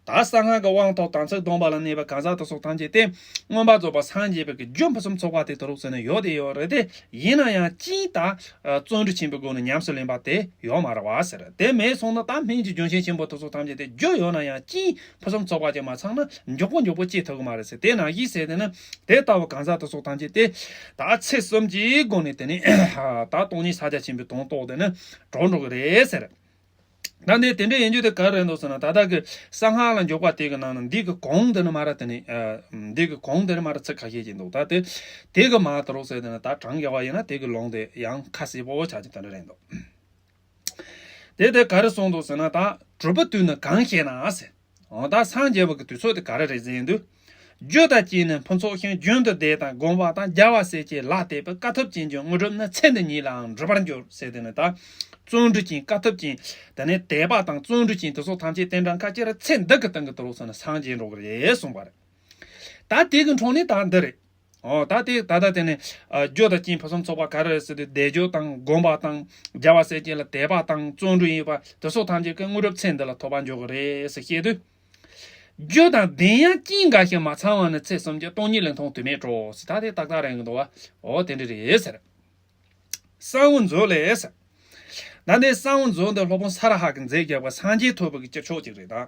ད་གསང་སྔགས་ཀྱི་དབང་ཐོབ་དམ་ཚིག་སྡོམ་པ་ལ་གནས་པའི་གང་ཟག་དེ་སོགས་ཐམས་ཅད་དེ་མངོན་པར་རྫོགས་པར་སངས་རྒྱས་པའི་གི་རྒྱུ་ཕུན་སུམ་ཚོགས་པ་དེ་དུ་རུག་ཟེར་ནས་ཡོད་དེ་ཡོད་རེད་དེ། ཡིན་ན་ཡང་རྐྱེན་དང་བརྩོན་འགྲུས་ཆེན་པོའི་སྒོ་ནས་ཉམས་སུ་ལེན་པ་དེ་ཡོད་མ་རེད་བ་ཟེར། དེ་མེད་སོང་ན་ད་སྨན་གྱི་ལྗོན་ཤིང་ཆེན་པོ་དེ་སོགས་ཐམས་ཅད་དེ་རྒྱུ་ཡོད་ན་ཡང་རྐྱེན་ཕུན་སུམ་ཚོགས་པ་ཅིག་མ་ཚང་ན་མགྱོགས་པོ་མགྱོགས་པོ་སྐྱེ་ཐུབ་ཀྱི་མ་རེད་ཟེར། དེ་ནང་བཞིན་ཟེར་དེ་ནི་དེ་ལྟ་བུ་གང་ཟག་དེ་སོགས་ཐམས་ཅད་དེ་ད་ཚེ་གསུམ་གྱི་སྒོ་ནས་དེ་ནི་ད་སྟོང་ཉིད་ཕྱག་རྒྱ་ཆེན་པོའི་དོན་རྟོགས་དེ་ནི་གྲོལ་འགྲོ་གི་རེད་ཟེར། ད་འདི་དེ་འདྲ་ཡིན་རྒྱུ་དེ་ག་རེ་རེད་འདུག་ཟེར་ན། ད་ལྟ་གི་གསང་སྔགས་ལ་འཇུག་པ་དེ་གི་ནང་ན་འདི་གི་གོང་དེ་ནི་མ་ར་དེ་ནི་ཨ། འདི་གི་གོང་དེ་ནི་མ་ར་ཚིག་ཁ་ཤས་ཅིག་འདུག་ད་དེ་དེ་གི་མ་དུ་རོགས་ཟེར་དེ་ནི་ད་གྲངས་ཀྱི་བ་ཡིན་ན་དེ་གི་ལུང་དེ་ཡང་ཁ་གསལ་པོ་ཆགས་ཀྱི་དེ་འདྲ་རེད་འདུག་དེ་དེ་ག་རེ་གསུངས་འདུག་ཟེར་ན། ད་གྲུབ་པའི་དུས་ནི་གང་ཞེ་ན་ཟེར། འོ་ད་སངས་རྒྱས་པ་གི་དུས་ཚོད་དེ་ག་རེ་རེད་ཟེར་དུས། རྒྱུ་དང་རྐྱེན་ནི་ཕུན་ཚོགས་ཤིང་། རྒྱུན་དུ་བཟླས་དང་བསྒོམ་པ་དང་། རྒྱལ་བ་སྲས་བཅས་ལ་དད་པའི། དཀའ་ཐུབ་ཅན་གྱི་དངོས་གྲུབ་ནི། ཚེ་འདི་ཉིད་ལའང་འགྲུབ་པར་འགྱུར་ཟེར་དེ་ནི་ད། བརྩོན་འགྲུས་ཅན་དཀའ་ཐུབ་ཅན། དེ་ནས་དད་པ་དང་བརྩོན་འགྲུས་ཅན་དེ་སོགས་ཐམས་ཅད་དེ་འདྲ་ཁ་ཅིག་ར་ཚེ་འདི་གི་སྟེང་གི་དུ་ལོག་སོང་ན་སངས་རྒྱས་འགྲོ་གི་རེད་གསུངས་པ་རེད། ད་དེ་གི་འཕྲོ་ནི་ད་འདི་རེད། འོ་ད་དེ་ད་ལྟ་དེ་ནས་ཨ། རྒྱུ་དང་རྐྱེན་ཕུན་སུམ་ཚོགས་པ་ག་རེ་རེད་ཟེར་དུས། བཟླས་བརྗོད་དང་སྒོམ་པ་དང་། རྒྱལ་བ་སྲས་བཅས་ལ་དད་པ་དང་བརྩོན་འགྲུས་ཡིན་པ་དེ་སོགས་ཐམས་ཅད་ཀྱི་དངོས་གྲུབ་ཚེ་འདི་ལ་ཐོབ་པར་འགྱུར་གི་རེད་ཟེར་བཤད་དུས། རྒྱུ་དང་ལྡན་ཡང་རྐྱེན་འགའ་ཞིག་མ་ཚང་བ་ན་ཚེ་གསུམ་གྱི་སྟོང་ཉིད་ལུགས་མཐུན་དོན་མེད་འགྲོ་ཟེར། ད་དེ་ཏག་ཏག་རེད་གི་འདུག་བ། འོ་དེ་འདྲ་རེད་ཟེར། གསང་བ་མཛོད་ལས་ཟེར། ད་འདི་གསང་བ་མཛོད་འདི་སློབ་དཔོན་ས་ར་ཧ་གིས་མཛད་རྒྱབ་པ་སངས་རྒྱས་ཐོབ་པའི་གི་སྤྱི་ཆོག་ཅིག་རེད་ད།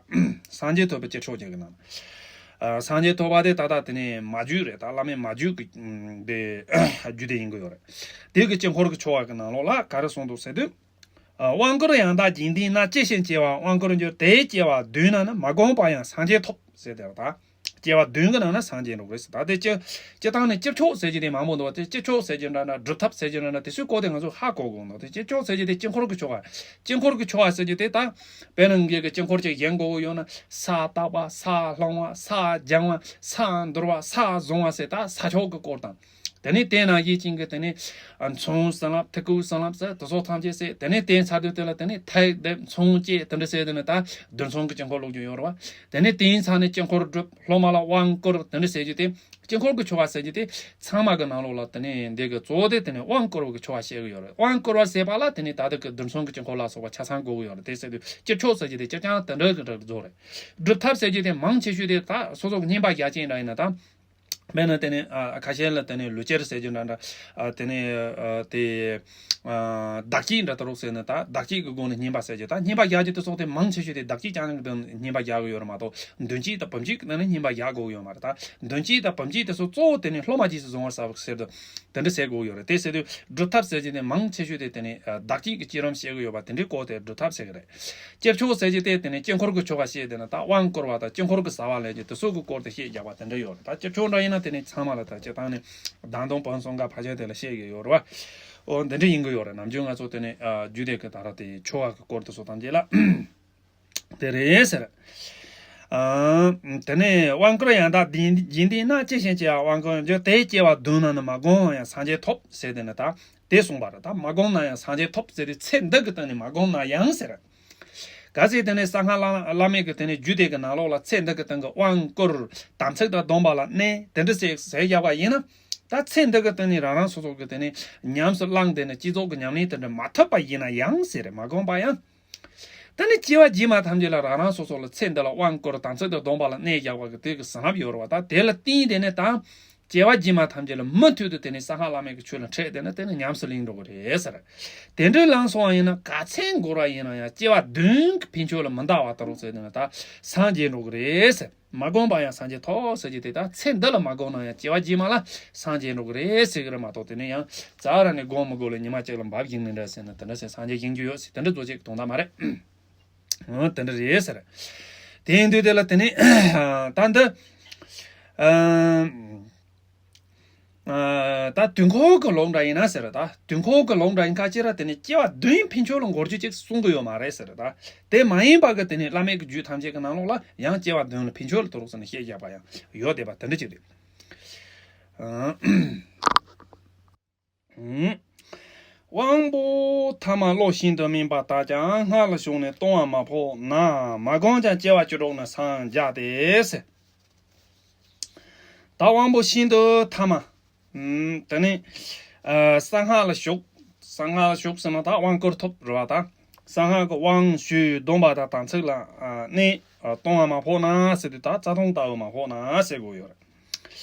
སངས་རྒྱས་ཐོབ་པའི་སྤྱི་ཆོག་ཅིག་གི་ནང་། ཨ། སངས་རྒྱས་ཐོབ་པ་དེ་ད་ལྟ་དེ་ནས་མ་རྒྱུད་རེད་ད། བླ་མེད་མ་རྒྱུད་ཀྱི་དེ་རྒྱུད་དེ་ཡིན་གི་ཡོད་རེད། དེ་གི་དཀྱིལ་འཁོར་གྱི་ཆོ་ག་གི་ནང་ལོགས་ལ་ག་རེ་གསུངས་འདུག་ཟེར་དུས། ཨ། དབང་བསྐུར་ཡང་དག་རྒྱུན་ལྡན་ན། ཅི་ཞིག་སྐྱེ་བ་དབང་བསྐུར་འགྱུར། དེའི་སྐྱེ་བ་བདུན་ན་ནི། མ་བསྒོམས་པ་ཡང་སངས་རྒྱས་ཐོབ་ཟེར་དེ་རེད་ད། སྐྱེ་བ་བདུན་གྱི་ནང་ན་སངས་རྒྱས་འགྲོ་གི་རེད་ཟེར། ད་དེ་སྤྱི་སྤྱི་བཏང་ནས་དཀྱིལ་ཆོག་ཟེར་རྒྱུ་དེ་མང་པོ་འདུག་བ། དེ་དཀྱིལ་ཆོག་ཟེར་རྒྱུ་འདྲ་འདྲ། སྒྲུབ་ཐབས་ཟེར་རྒྱུ་འདྲ་འདྲ། དེ་ཚོའི་སྐོར་དེ་ང་ཚོ་ཧ་གོ་དགོས་འདུག་དེ་དཀྱིལ་ཆོག་ཟེར་རྒྱུ་དེ་དཀྱིལ་འཁོར་གྱི་ཆོ་ག། དཀྱིལ་འཁོར་གྱི་ཆོ་ག་ཟེར་རྒྱུ་དེ་ད། དཔེར་ན་ངེད་ཀྱི་དཀྱིལ་འཁོར་ཅིག་བཞེངས་དགོས་ཀྱི་ཡོད་ན། ས་བརྟག་པ། ས་སློང་བ། ས་སྦྱང་བ། ས་འདུལ་བ། ས་བཟུང་བ་ཟེར། ད་ས་ཆོག་གི་སྐོར་དང་། དེ་ནས་དེ་ནང་བཞིན་ཅན་གྱི་དེ་ནས་མཚོན་བྱིན་རླབས། ཐུགས་ཀྱི་བྱིན་རླབས་ཟེར་དེ་ཚོ་ཐམས་ཅད་ཟེར། དེ་ནས་དེའི་ཚར་དུས་དེ་ལ་དེ་ནས་ཐིག་འདེབས། མཚོན་བཅས། དེ་འདྲ་ཟེར་དེ་ནས་ད་རྡུལ་མཚོན་གྱི་དཀྱིལ་འཁོར་སློག་རྒྱུ་ཡོད་རེད་བ། དེ་ནས་དེའི་ཚར་ནས་དཀྱིལ་འཁོར་སྒྲུབ། སློབ་མ་ལ་དབང་བསྐུར། དེ་འདྲ་ཟེར་རྒྱུ་དེ། དཀྱིལ་འཁོར་གྱི་ཆོ་ག་ཟེར་རྒྱུ་དེ་ཚང་མ་གི་ནང་ལོགས་ལ་དེ་ནས་འདི་གི་གཙོ་བོ་དེ་དེ་ནས་དབང་བསྐུར་བ་གི་ཆོ་ག་བཤད་གི་ཡོད་རེད། དབང་བསྐུར་བ་ཟེར་བ་ལ་དེ་ནས་ད་ལྟ་གི་རྡུལ་མཚོན་གྱི་དཀྱིལ་འཁོར་ལ་སོགས་པ་ཆ་ཚང་དགོས་གི་ཡོད་རེད། དེ་ཟེར་དུས་དཀྱིལ་ཆོག་ཟེར་རྒྱུ་དེ་སྤྱིར་བཏང་དེ་འདྲ་གི་འདྲ་གི་བཟོ་རེད། སྒྲུབ་ཐབས་ཟེར་རྒྱུ་དེ་མང་ཆེ་ཤོས་དེ་ད་སོ་སོ་གི་བསྙེན་པ་རྒྱ་ཆེན་འདྲ་ཡིན་ན་ད། དཔེར་ན་དེ་ནས་ཨ། ཁ་ཤས་ལ་དེ་ནས་ལུས་སྦྱོར་ཟེར་རྒྱུ་འདྲ་འདྲ། ཨ། དེ་ནས་ཨ། དེ་ཨ། བདག་བསྐྱེད་འདྲ་ད་རུང་ཟེར་ན་ད་བདག་བསྐྱེད་ཀྱི་སྒོ་ནས་བསྙེན་པ་ཟེར་རྒྱུ། ད་བསྙེན་པ་རྒྱག་རྒྱུ་དེ་སོགས་དེ་མང་ཆེ་ཤོས་དེ་བདག་བསྐྱེད་རྐྱང་རྐྱང་གི་བསྙེན་པ་རྒྱག་གི་ཡོད་རེད་མ་གཏོགས། མདུན་བསྐྱེད་དང་བུམ་བསྐྱེད་ཀྱི་ནང་ནས་བསྙེན་པ་རྒྱག་དགོས་ཀྱི་ཡོད་མ་རེད། ད་མདུན་བསྐྱེད་དང་བུམ་བསྐྱེད་དེ་ཚོ་གཙོ་བོ་དེ་ནས་སློབ་མ་རྗེས་སུ་བཟུང་བར་བྱ་བ་ཟེར་དུས་དེ་འདྲ་ཟེར་དགོས་ཀྱི་ཡོད་རེད། དེ་ཟེར་དུས་སྒྲུབ་ཐབས་ཟེར་རྒྱུ་དེ་མང་ཆེ་ཤོས་དེ་དེ་ནས་ཨ། བདག་བསྐྱེད་ཀྱི་བསྐྱེད་རིམ་བཤད་ཀྱི་ཡོད་པ་དེ་འདྲའི་སྐོར་དེ་སྒྲུབ་ཐབས་ཟེར་གི་རེད། དཀྱིལ་ཆོག་ཟེར་རྒྱུ་དེ་དེ་ནས་དཀྱིལ་འཁོར་གྱི་ཆོ་ག་བཤད་དེ་ནས་ད་དབང་བསྐུར་བ་དང་དཀྱིལ་འཁོར་གྱི་བྱ་བ་ལེན་རྒྱུ་དེ་ཚོ་གི་སྐོར་དེ་བཤད་རྒྱག་པ་དེ་འདྲ་ཡོད་རེད། ད་དཀྱིལ་ཆོག་འདྲ་ཡིན་ན་དེ་ནས་ཚང་མ་ལ་ད་སྤྱིར་བཏང་ནས་བདག་མདུན་བོན་གསུམ་ཀ་ཕལ་ཆེར་དེ་ལ་བཤད་ཀྱི་ཡོད་རེད་བ། ཨོ་འདི་འདྲ་ཡིན་གྱི་ཡོད་རེད། ནམ་རྒྱུན་ང་ཚོ་དེ་ནས་ཨ། རྒྱུད་སྡེ་གི་ད་ར་དེ་ཆོ་ག་གི་སྐོར་དེ་ཚོ་ཐམས་ཅད་ལ། དེ་རེད་ཟེར། ཨ། དེ་ནས་དབང་བསྐུར་ཡང་དག་རྒྱུན་ལྡན་ན། ཅི་ཞིག་སྐྱེ་བ་དབང་བསྐུར་འགྱུར། དེའི་སྐྱེ་བ་བདུན་ན་ནི། མ་བསྒོམས་ཡང་སངས་རྒྱས་ཐོབ་ཟེར་དེ་ནས་ད་དེ་གསུངས་པ་རེད། ད་མ་བསྒོམས་ན་ཡང་སངས་རྒྱས་ཐོབ་ཟེར་དེ་ཚེ་འདི་གི་སྟེང་ནས་མ་བསྒོམས་ན་ཡང་ཟེར། གལ་སྲིད་དེ་ནས་གསང་སྔགས་བླ་བླ་མེད་ཀྱི་དེ་ནས་རྒྱུད་སྡེ་གི་ནང་ལོགས་ལ་ཚེ་འདི་གི་སྟེང་གི་དབང་བསྐུར་དམ་ཚིག་དང་སྡོམ་པ་ལ་གནས་དེ་འདྲ་ཟེར་ཟེར་བཞག་པ་ཡིན་ན། ད་ཚེ་འདི་གི་སྟེང་ནས་རང་རང་སོ་སོ་གི་དེ་ནས་ཉམས་སུ་བླངས་དེ་ནས་བསྐྱེད་རྫོགས་ཀྱི་ཉམས་ལེན་དེ་འདྲ་མ་ཐུབ་པ་ཡིན་ན་ཡང་ཟེར། མ་བསྒོམས་པ་ཡང་། དེ་ནས་སྐྱེ་བ་རྗེས་མ་ཐམས་ཅད་ལ་རང་རང་སོ་སོ་ལ་ཚེ་འདི་ལ་དབང་བསྐུར་དམ་ཚིག་དང་སྡོམ་པ་ལ་གནས་བཞག་པ་གི་དེ་གི་བྱིན་རླབས་ཡོད་རེད་བ། ད་དེ་ལ་བརྟེན་དེ་ནས་ད་ སྐྱེ་བ་རྗེས་མ་ཐམས་ཅད་ལ་མུ་མཐུད་དུ་དེ་ནས་གསང་སྔགས་བླ་མེད་ཀྱི་ཆོས་ལ་འཕྲད་དེ་ན་དེ་ནི་ཉམས་སུ་ལེན་འགྲོ་གི་རེད་ཟེར། དེ་འདྲའི་ལངས་སོང་བ་ཡིན་ན་ག་ཚད་འགོར་བ་ཡིན་ན་ཡང་སྐྱེ་བ་བདུན་གྱི་ཕན་ཆོད་ལ་མི་འདའ་བ་ད་རུང་ཟེར་དེ་ན་ད་སངས་རྒྱས་འགྲོ་གི་རེད་ཟེར། མ་བསྒོམས་པ་ཡང་སངས་རྒྱས་ཐོབ་ཟེར་གྱི་དེ་ད་ཚེ་འདི་ལ་མ་བསྒོམས་ན་ཡང་སྐྱེ་བ་རྗེས་མ་ལ་སངས་རྒྱས་འགྲོ་གི་རེད་ཟེར་གི་རེད་མ་གཏོགས་དེ་ནས་ཡང་རྩ་བ་རང་ནས་བསྒོམ་མི་དགོས་ལ་ཉི་མ་གཅིག་ལ་འབབ་ཡིན་མིན་འདྲ་ཟེར་ན་དེ་འདྲ་ཟེར་སངས་རྒྱས་ཡིན་རྒྱུ་ཡོད་ཟེར་དེ་འདྲ་བཟོ་བྱེད་ཀྱི་དོན་དག་མ་རེད། འོ་དེ་འདྲ་རེད་ཟེར། དེ་ཡིན་དུས་དེ་ལ་དེ་ནས་ད་འདི་ད་དུས་འཁོར་གྱི་ལུགས་འདྲ་ཡིན་ན་ཟེར་ད་དུས་འཁོར་གྱི་ལུགས་འདྲ་ཡིན་ཁ་ཅིག་ར་དེ་ནས་སྐྱེ་བ་བདུན་ཕན་ཆོད་ལ་འགོར་རྒྱུ་ཅིག་གསུང་གི་ཡོད་མ་རེད་ཟེར་ད། དེ་མ་ཡིན་པ་གི་དེ་ནས་བླ་མེད་ཀྱི་རྒྱུད་ཐམས་ཅད་ཀྱི་ནང་ལོགས་ལ་ཡང་སྐྱེ་བ་བདུན་ལ་ཕན་ཆོད་ལ་དུ་རུག་ཟེར་ནས་བཤད་བཞག་པ་ཡང་ཡོད་བསྡད་པ་དེ་འདྲ་ཅིག་རེད། དབང་པོ་ཐ་མ་བློ་ཤིན་ཏུ་སྨིན་པ་དག་ཀྱང་སྔགས་ལ་ཞུགས་ནས་ལྟུང་བ་མ་ཕོག་ན། མ་བསྒོམས་ཀྱང་སྐྱེ་བ་བཅུ་དྲུག་ནི་སངས་རྒྱས་ཏེ། ད་དབང་པོ་ཤིན་ཏུ་ཐ་མ། ཨུམ། དེ་ནས་ཨ་གསང་སྔགས་ལ་ཞུགས། གསང་སྔགས་ལ་ཞུགས་ཟེར་ན་ད་དབང་བསྐུར་ཐོབ་རེད་བ་ད། གསང་སྔགས་ཀྱི་དབང་ཞུས་སྡོམ་པ་དང་དམ་ཚིག་ལ་ཨ་གནས། ཨ་ལྟུང་བ་མ་ཕོག་ན་ཟེར་དུས་ད་རྩ་ལྟུང་ལྟ་བུ་མ་ཕོག་ན་ཟེར་དགོས་ཡོད་རེད།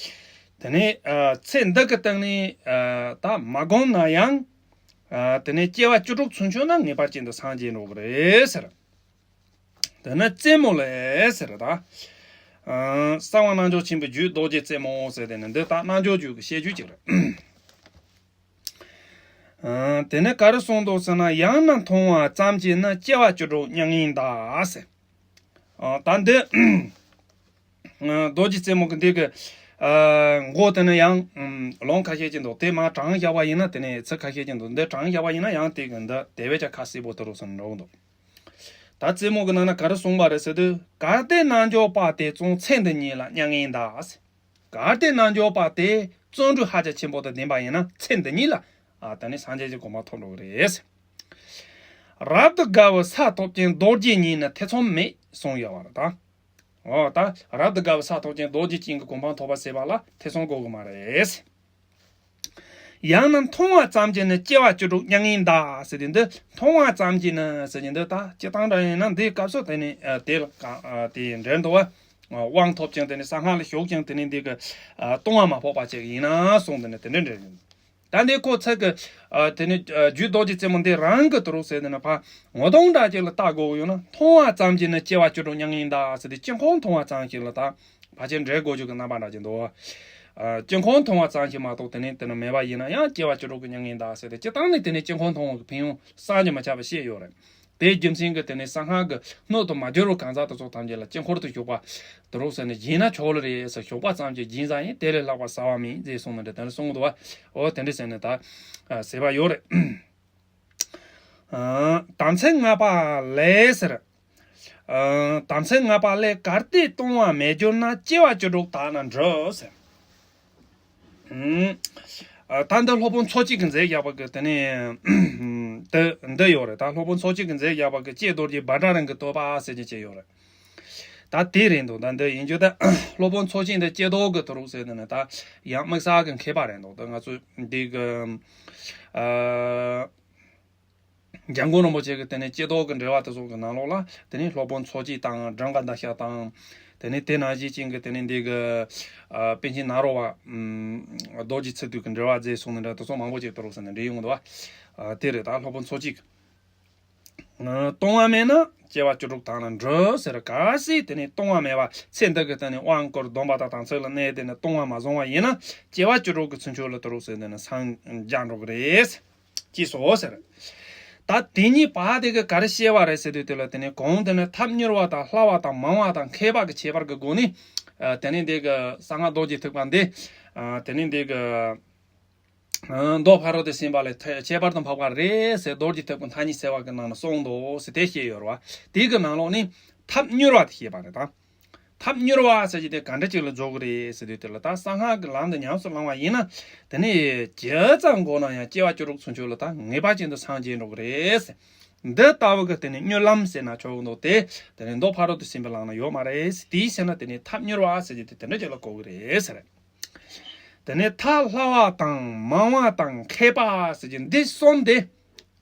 དེ་ནས་ཨ་ཚེ་འདི་གི་སྟེང་ནས་ཨ་ད་མ་བསྒོམས་ན་ཡང་ཨ་དེ་ནས་སྐྱེ་བ་བཅུ་དྲུག་ཚུན་ཆོད་ན་ངེས་པར་ཅན་དུ་སངས་རྒྱས་འགྲོ་གི་རེད་ཟེར། དེ་ནས་རྩེ་མོ་ལས་ཟེར་ད། ཨ་གསང་བ་རྣལ་འབྱོར་ཆེན་པོའི་རྒྱུད་རྡོ་རྗེ་རྩེ་མོ་ཟེར་དེ་ནི་འདི་ལྟར་རྣལ་འབྱོར་རྒྱུད་ཀྱི་བཤད་རྒྱུད་ཅིག་རེད། ཨ་དེ་ནས་ག་རེ་གསུངས་འདུག་ཟེར་ན། ཡང་ན་མཐོང་བ་ཙམ་གྱིས་ནི་སྐྱེ་བ་བཅུ་དྲུག་མྱ་ངན་འདའ་ཟེར། ཨ་ད་འདི་ཨ་རྡོ་རྗེ་རྩེ་མོ་གི་འདི་གི་ཨ་མགོ་དེ་ནི་ཡང་ཨམ་ལུང་ཁ་ཤས་ཅིག་འདུག་དེ་མར་དྲངས་བཞག་པ་ཡིན་ན་དེ་ནས་ཚིག་ཁ་ཤས་ཅིག་འདུག་འདི་དྲངས་བཞག་པ་ཡིན་ན་ཡང་དེ་གི་འདི་དེ་བས་ཀྱང་ཁ་གསལ་པོ་དུ་རུ་སོང་འགྲོ་གི་འདུག་ད་རྩེ་མོ་གི་ནང་ན་ག་རེ་གསུངས་པ་རེད་ཟེར་དུས། གལ་ཏེ་རྣལ་འབྱོར་པ་དེ་བཙོང་ཚེ་འདི་ཉིད་ལ་མྱ་ངན་འདའ་ཟེར། གལ་ཏེ་རྣལ་འབྱོར་པ་དེ་བརྩོན་འགྲུས་ཧ་ཅང་ཆེན་པོ་དང་ལྡན་པ་ཡིན་ན་ཚེ་འདི་ཉིད་ལ་ཨ་ད་ནི་སངས་རྒྱས་ཀྱི་གོ་འཕང་ཐོབ་འགྲོ་གི་རེད། རབ་ཏུ་དགའ་བའི་ས་ཐོབ་ཅིང་རྡོ་རྗེ་ཉིད་ནི་ཐེ་ཚོམ་མེད་གསུངས་ཡོད་པ་རེད་ད། འོ་ད་རབ་ཏུ་དགའ་བའི་ས་ཐོབ་ཅིང་རྡོ་རྗེ་ཅན་གྱི་གོ་འཕང་ཐོབ་པ་ཟེར་བ་ལ་ཐེ་ཚོམ་དགོས་ཀྱི་མ་རེད། ཡང་ན་མཐོང་བ་ཙམ་གྱིས་ནི་སྐྱེ་བ་བཅུ་དྲུག་མྱ་ངན་འདའ་ཟེར་དེ་འདི་མཐོང་བ་ཙམ་གྱིས་ནི་ཟེར་གྱི་འདི་ད་སྤྱིར་བཏང་འདྲ་ཡིན་ན་འདིའི་སྐབས་སུ་དེ་ནི་ཨ་དེ་ལ་གང་ཨ་དེ་འདྲེན་འདུག་བ། དབང་ཐོབ་ཅིང་དེ་ནི་གསང་སྔགས་ལ་ཞུགས་ཀྱང་དེ་ནི་འདི་གི་ཨ་ལྟུང་བ་མ་ཕོག་པ་ཅིག་ཡིན་ན་གསུངས་དེ་ནི་དེ་འདྲ་འདྲེན་ཡིན། ད་འདི་ཁོ་ཚིག་གི་ཨ་དེ་ནི་ཨ་རྒྱུད་རྡོ་རྗེ་རྩེ་མོ་འདི་རང་གི་དུ་རུ་ཟེར་དེ་ནི་ཕ་ངོ་གདོང་འདྲ་ཅིག་ལ་ལྟ་དགོས་ཡོད་ན། མཐོང་བ་ཙམ་གྱིས་ནི་སྐྱེ་བ་བཅུ་དྲུག་མྱ་ངན་འདའ་ཟེར་དེ་དཀྱིལ་འཁོར་མཐོང་བ་ཙམ་ཞིག་ལ་ད། ཕལ་ཆེར་འགྲེལ་དགོས་རྒྱུ་གི་རྣམ་པ་འདྲ་ཅིག་འདུག་ཨ་དཀྱིལ་འཁོར་མཐོང་བ་ཙམ་ཞིག་མ་གཏོགས་དེ་ནས་དེ་ནི་མེད་པ་ཡིན་ན་ཡང་སྐྱེ་བ་བཅུ་དྲུག་གི་མྱ་ངན་འདའ་ཟེར་ཏེ། སྤྱིར་བཏང་ནས་དེ་ནི་དཀྱིལ་འཁོར་མཐོང་བ་གི་ཕན་ཡོན་བསམ་གྱིས་མི་ཁྱབ་པ་བཤད་ཡོད་རེད། དེའི་རྒྱུ་མཚན་གྱིས་དེ་ནི་གསང་སྔགས་ཀྱི་སྣོད་དུ་མ་གྱུར་པའི་གང་ཟག་དེ་ཚོ་ཐམས་ཅད་ལ་དཀྱིལ་འཁོར་དུ་ཞུགས་པ་དེ་རུ་ཟེར་ནས་བགྱིས་ན་ཆོག་ལེ་རེད་ཟེར། ཞུགས་པ་ཙམ་གྱིས་བགྱིས་ཙང་ཡིན། དེ་ལས་ལྷག་པ་ཟ་བ་མིན་ཟེར་གསུངས་ནི་འདྲ་དེ་ནི་གསུང་གི་འདུག་བ། འོ་དེ་འདྲ་ཟེར་ནས་ད་ཟེར་བ་ཡོད་རེད། ཨ་དམ་ཚིག་ལྔ་པ་ལས་ཟེར། ཨ་དམ་ཚིག་ལྔ་པ་ལས་གལ་ཏེ་ལྟུང་བ་མེད་གྱུར་ན་སྐྱེ་བ་བཅུ་དྲུག་དག་ན་འགྲུབ་ཟེར། ཨ་ད་འདི་སློབ་དཔོན་ཚོགས་གཅིག་གིས་མཛད་བཞག་པ་གི་དེ་ནས་འདི་འདི་ཡོད་རེད། ད་སློབ་དཔོན་ཚོགས་གཅིག་གིས་མཛད་བཞག་པ་གི་ཀྱེ་རྡོ་རྗེ་བཛྲ་རིང་གི་བསྟོད་པ་ཟེར་གྱི་ཅིག་ཡོད་རེད། ད་དེ་རེད་འདུག་ད་འདི་ཡིན་རྒྱུ་ད་སློབ་དཔོན་ཚོགས་གཅིག་འདི་ཀྱེ་རྡོ་གི་དུ་རུ་ཟེར་ནས་ད་ཡང་དམིགས་བསལ་གི་མཁས་པ་རེད་འདུག་ད་ང་ཚོ་འདི་གི་ཨ། འཇམ་མགོན་རིན་པོ་ཆེ་གི་དེ་ནས་ཀྱེ་རྡོ་གི་འགྲེལ་པ་དེ་ཚོ་གི་ནང་ལོགས་ལ་དེ་ནས་སློབ་དཔོན་ཚོགས་གཅིག་དང་སྦྲང་དཀར་འདབ་ཆགས་དང་། དེ་ནས་དེ་ནང་བཞིན་ཅན་གི་དེ་ནས་འདི་གི་ཨ་པཎ་ཆེན་ནཱ་རོ་པ་ཨམ་རྡོ་རྗེ་ཚིག་བསྡུས་གི་འགྲེལ་པ་མཛད་སོང་ནི་འདྲ་དེ་ཚོ་མང་པོ་ཅིག་དུ་རུ་ཟེར་ནས་འགྲེལ་ཡོང་གི་འདུག་བ། ཨ་དེ་རེད། ད་སློབ་དཔོན་ཚོགས་གཅིག་ཨ་ལྟུང་བ་མེད་ན་སྐྱེ་བ་བཅུ་དྲུག་དག་ན་འགྲུབ་ཟེར། གལ་སྲིད་དེ་ནས་ལྟུང་བ་མེད་པ་ཚེ་འདི་གི་སྟེང་ནས་དབང་བསྐུར་སྡོམ་པ་དང་དམ་ཚིག་ལ་གནས་དེ་ནས་ལྟུང་བ་མ་བཟུང་བ་ཡིན་ན་སྐྱེ་བ་བཅུ་དྲུག་གི་ཚུན་ཆོད་ལ་དུ་རུ་ཟེར་ནས་སངས་རྒྱས་འགྲོ་གི་རེད། ཅེས་སོ་ཟེར། ད་དེ་ཉིད་པ་དེ་གི་ག་རེ་བཤད་པ་རེད་ཟེར་དུས་དེ་ལ་དེ་ནས་གོང་དེ་ནི་ཐབས་མྱུར་བ་དང་སླ་བ་དང་མང་བ་དང་མཁས་པ་གི་ཁྱད་པར་གི་སྒོ་ནས་ཨ་དེ་ནས་འདི་གི་གསང་སྔགས་རྡོ་རྗེ་ཐེག་པ་འདི་ཨ་དེ་ནས་འདི་གི་ཨ་མདོ་ཕ་རོལ་ཏུ་ཕྱིན་པ་ལས་ཐ་ཁྱད་པར་དུ་འཕགས་པ་རེད་ཟེར་རྡོ་རྗེ་ཐེག་པ་མཐའ་གཉིས་གསལ་བ་གི་ནང་ན་གསུངས་འདུག་ཟེར་དེ་བཤད་ཡོད་རེད་བ། དེ་གི་ནང་ལོགས་ནས་ཐབས་མྱུར་བ་དེ་བཤད་པ་རེད་ད། ཐབས་མྱུར་བ་ཟེར་གྱི་དེ་ག་འདྲ་ཅིག་ལ་འཇོག་གི་རེད་ཟེར་དུས་དེ་ལ་ད་གསང་སྔགས་ཀྱི་ལམ་དུ་ཉམས་སུ་བླང་བ་ཡིན་ན་དེ་ནི་ཇི་ཙམ་འགོར་ན་ཡང་སྐྱེ་བ་བཅུ་དྲུག་ཚུན་ཆོད་ལ་ད་ངེས་པར་ཅན་དུ་སངས་རྒྱས་འགྲོ་གི་རེད་ཟེར། འདི་ལྟ་བུ་གི་དེ་ནི་མྱུར་ལམ་ཟེར་ན་ཆོག་གི་འདུག་སྟེ། དེ་ནི་མདོ་ཕ་རོལ་ཏུ་ཕྱིན་པའི་ལམ་ན་ཡོད་མ་རེད་ཟེར། དེའི་ཕྱིར་ན་དེ་ནི་ཐབས་མྱུར་བ་ཟེར་གྱི་དེ་དེ་འདྲ་ཅིག་ལ་གོ་གི་རེད་ཟེར། དེ་ནས་ཐབས་སླ་བ་དང་མང་བ་དང་མཁས་པ་ཟེར་གྱི་འདི་གསུམ་དེ་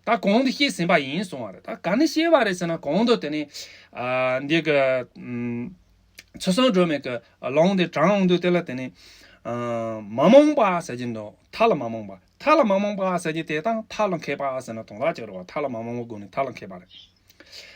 ད་གོང་དུ་བཤད་ཟིན་པ་ཡིན་གསུང་བ་རེད། ད་ག་ནས་བཤད་པ་རེད་ཟེར་ན་གོང་དུ་དེ་ནས་ཨ་འདི་གི་ཨམ་ཚུལ་གསུམ་སྒྲོན་མེ་གི་ལུང་དེ་དྲངས་འོང་དུས་དེ་ལ་དེ་ནས་ ཨ་མ་རྨོངས་པ་ཟེར་གྱི་འདུག་མཐའ་ལ་མ་རྨོངས་པ། མཐའ་ལ་མ་རྨོངས་པ་ཟེར་གྱི་དེ་དང་མཐའ་ལ་མཁས་པ་ཟེར་ན་དོན་དག་གཅིག་རེད་བ། མཐའ་ལ་མ་རྨོངས་པའི་སྒོ་ནས་མཐའ་ལ་མཁས་པ་རེད།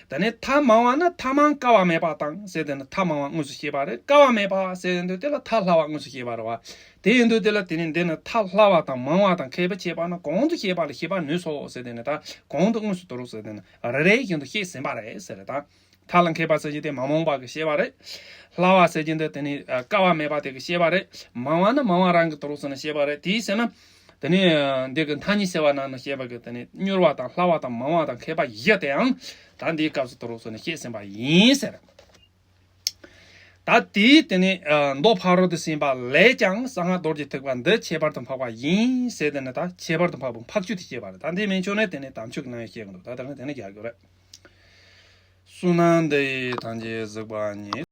དེ་ནས་མཐའ་མང་བ་ནི་མཐའ་མང་དཀའ་བ་མེད་པ་དང་ཟེར་དེ་ནི་མཐའ་མང་བ་དངོས་སུ་བཤད་པ་རེད། དཀའ་བ་མེད་པ་ཟེར་དུས་དེ་ལ་མཐའ་སླ་བ་དངོས་སུ་བཤད་པ་རེད་བ། དེ་ཡིན་དུས་དེ་ལ་དེ་ནི་འདི་ནི་མཐའ་སླ་བ་དང་མང་བ་དང་མཁས་པའི་ཁྱད་པར་ནི་གོང་དུ་བཤད་པ་ལས་ཤེས་པ་ནུས་སོ་ཟེར་དེ་ནི་ད་གོང་དུ་དངོས་སུ་དོ་རུང་ཟེར་དེ་ནི་རེ་རེ་བཞིན་དུ་བཤད་ཟིན་པ་རེད་ཟེར་རེད་ད། མཐའ་ལ་མཁས་པ་ཟེར་གྱི་དེ་མ་རྨོངས་པ་གི་བཤད་པ་རེད། སླ་བ་ཟེར་གྱི་འདི་དེ་ནི་ཨ་དཀའ་བ་མེད་པ་དེ་གི་བཤད་པ་རེད། མང་བ་ནི་མང་བ་རང་གི་དོ་རུང་ཟེར་ནས་བཤད་པ་རེད། དེའི་ཟེར་ན། དེ་ནི་འདི་གི་མཐའ་གཉིས་བྱ་བ་ནང་ན་བཤད་པ་གི་དེ་ནི་མྱུར་བ་དང་སླ་བ་དང་མང་བ་དང་མཁས་པ་བཞི་དེའང་ད་འདིའི་སྐབས་སུ་དོ་རུང་ཟེར་ནས་བཤད་ཟིན་པ་ཡིན་ཟེར། ད་དེའི་དེ་ནི་ཨ་མདོ་ཕ་རོལ་ཏུ་ཕྱིན་པ་ལས་ཀྱང་གསང་སྔགས་རྡོ་རྗེ་ཐེག་པ་འདི་ཁྱད་པར་དུ་འཕགས་པ་ཡིན་ཟེར་དེ་ནི་ད་ཁྱད་པར་དུ་འཕགས་པའི་འཕགས་ཆོས་དེ་བཤད་པ་རེད། ད་འདི་མན་ཆད་ནས་དེ་ནི་དམ་ཆོས་ཀྱི་རྣམ་དབྱེ་བཤད་གི་འདུག་ད་དེ་ནི་དེ་ནི་རྒྱག་དགོས་རེད། བསོད་ནམས་འདི་ཡིས་ཐམས་ཅད་གཟིགས་པ་ཉིད།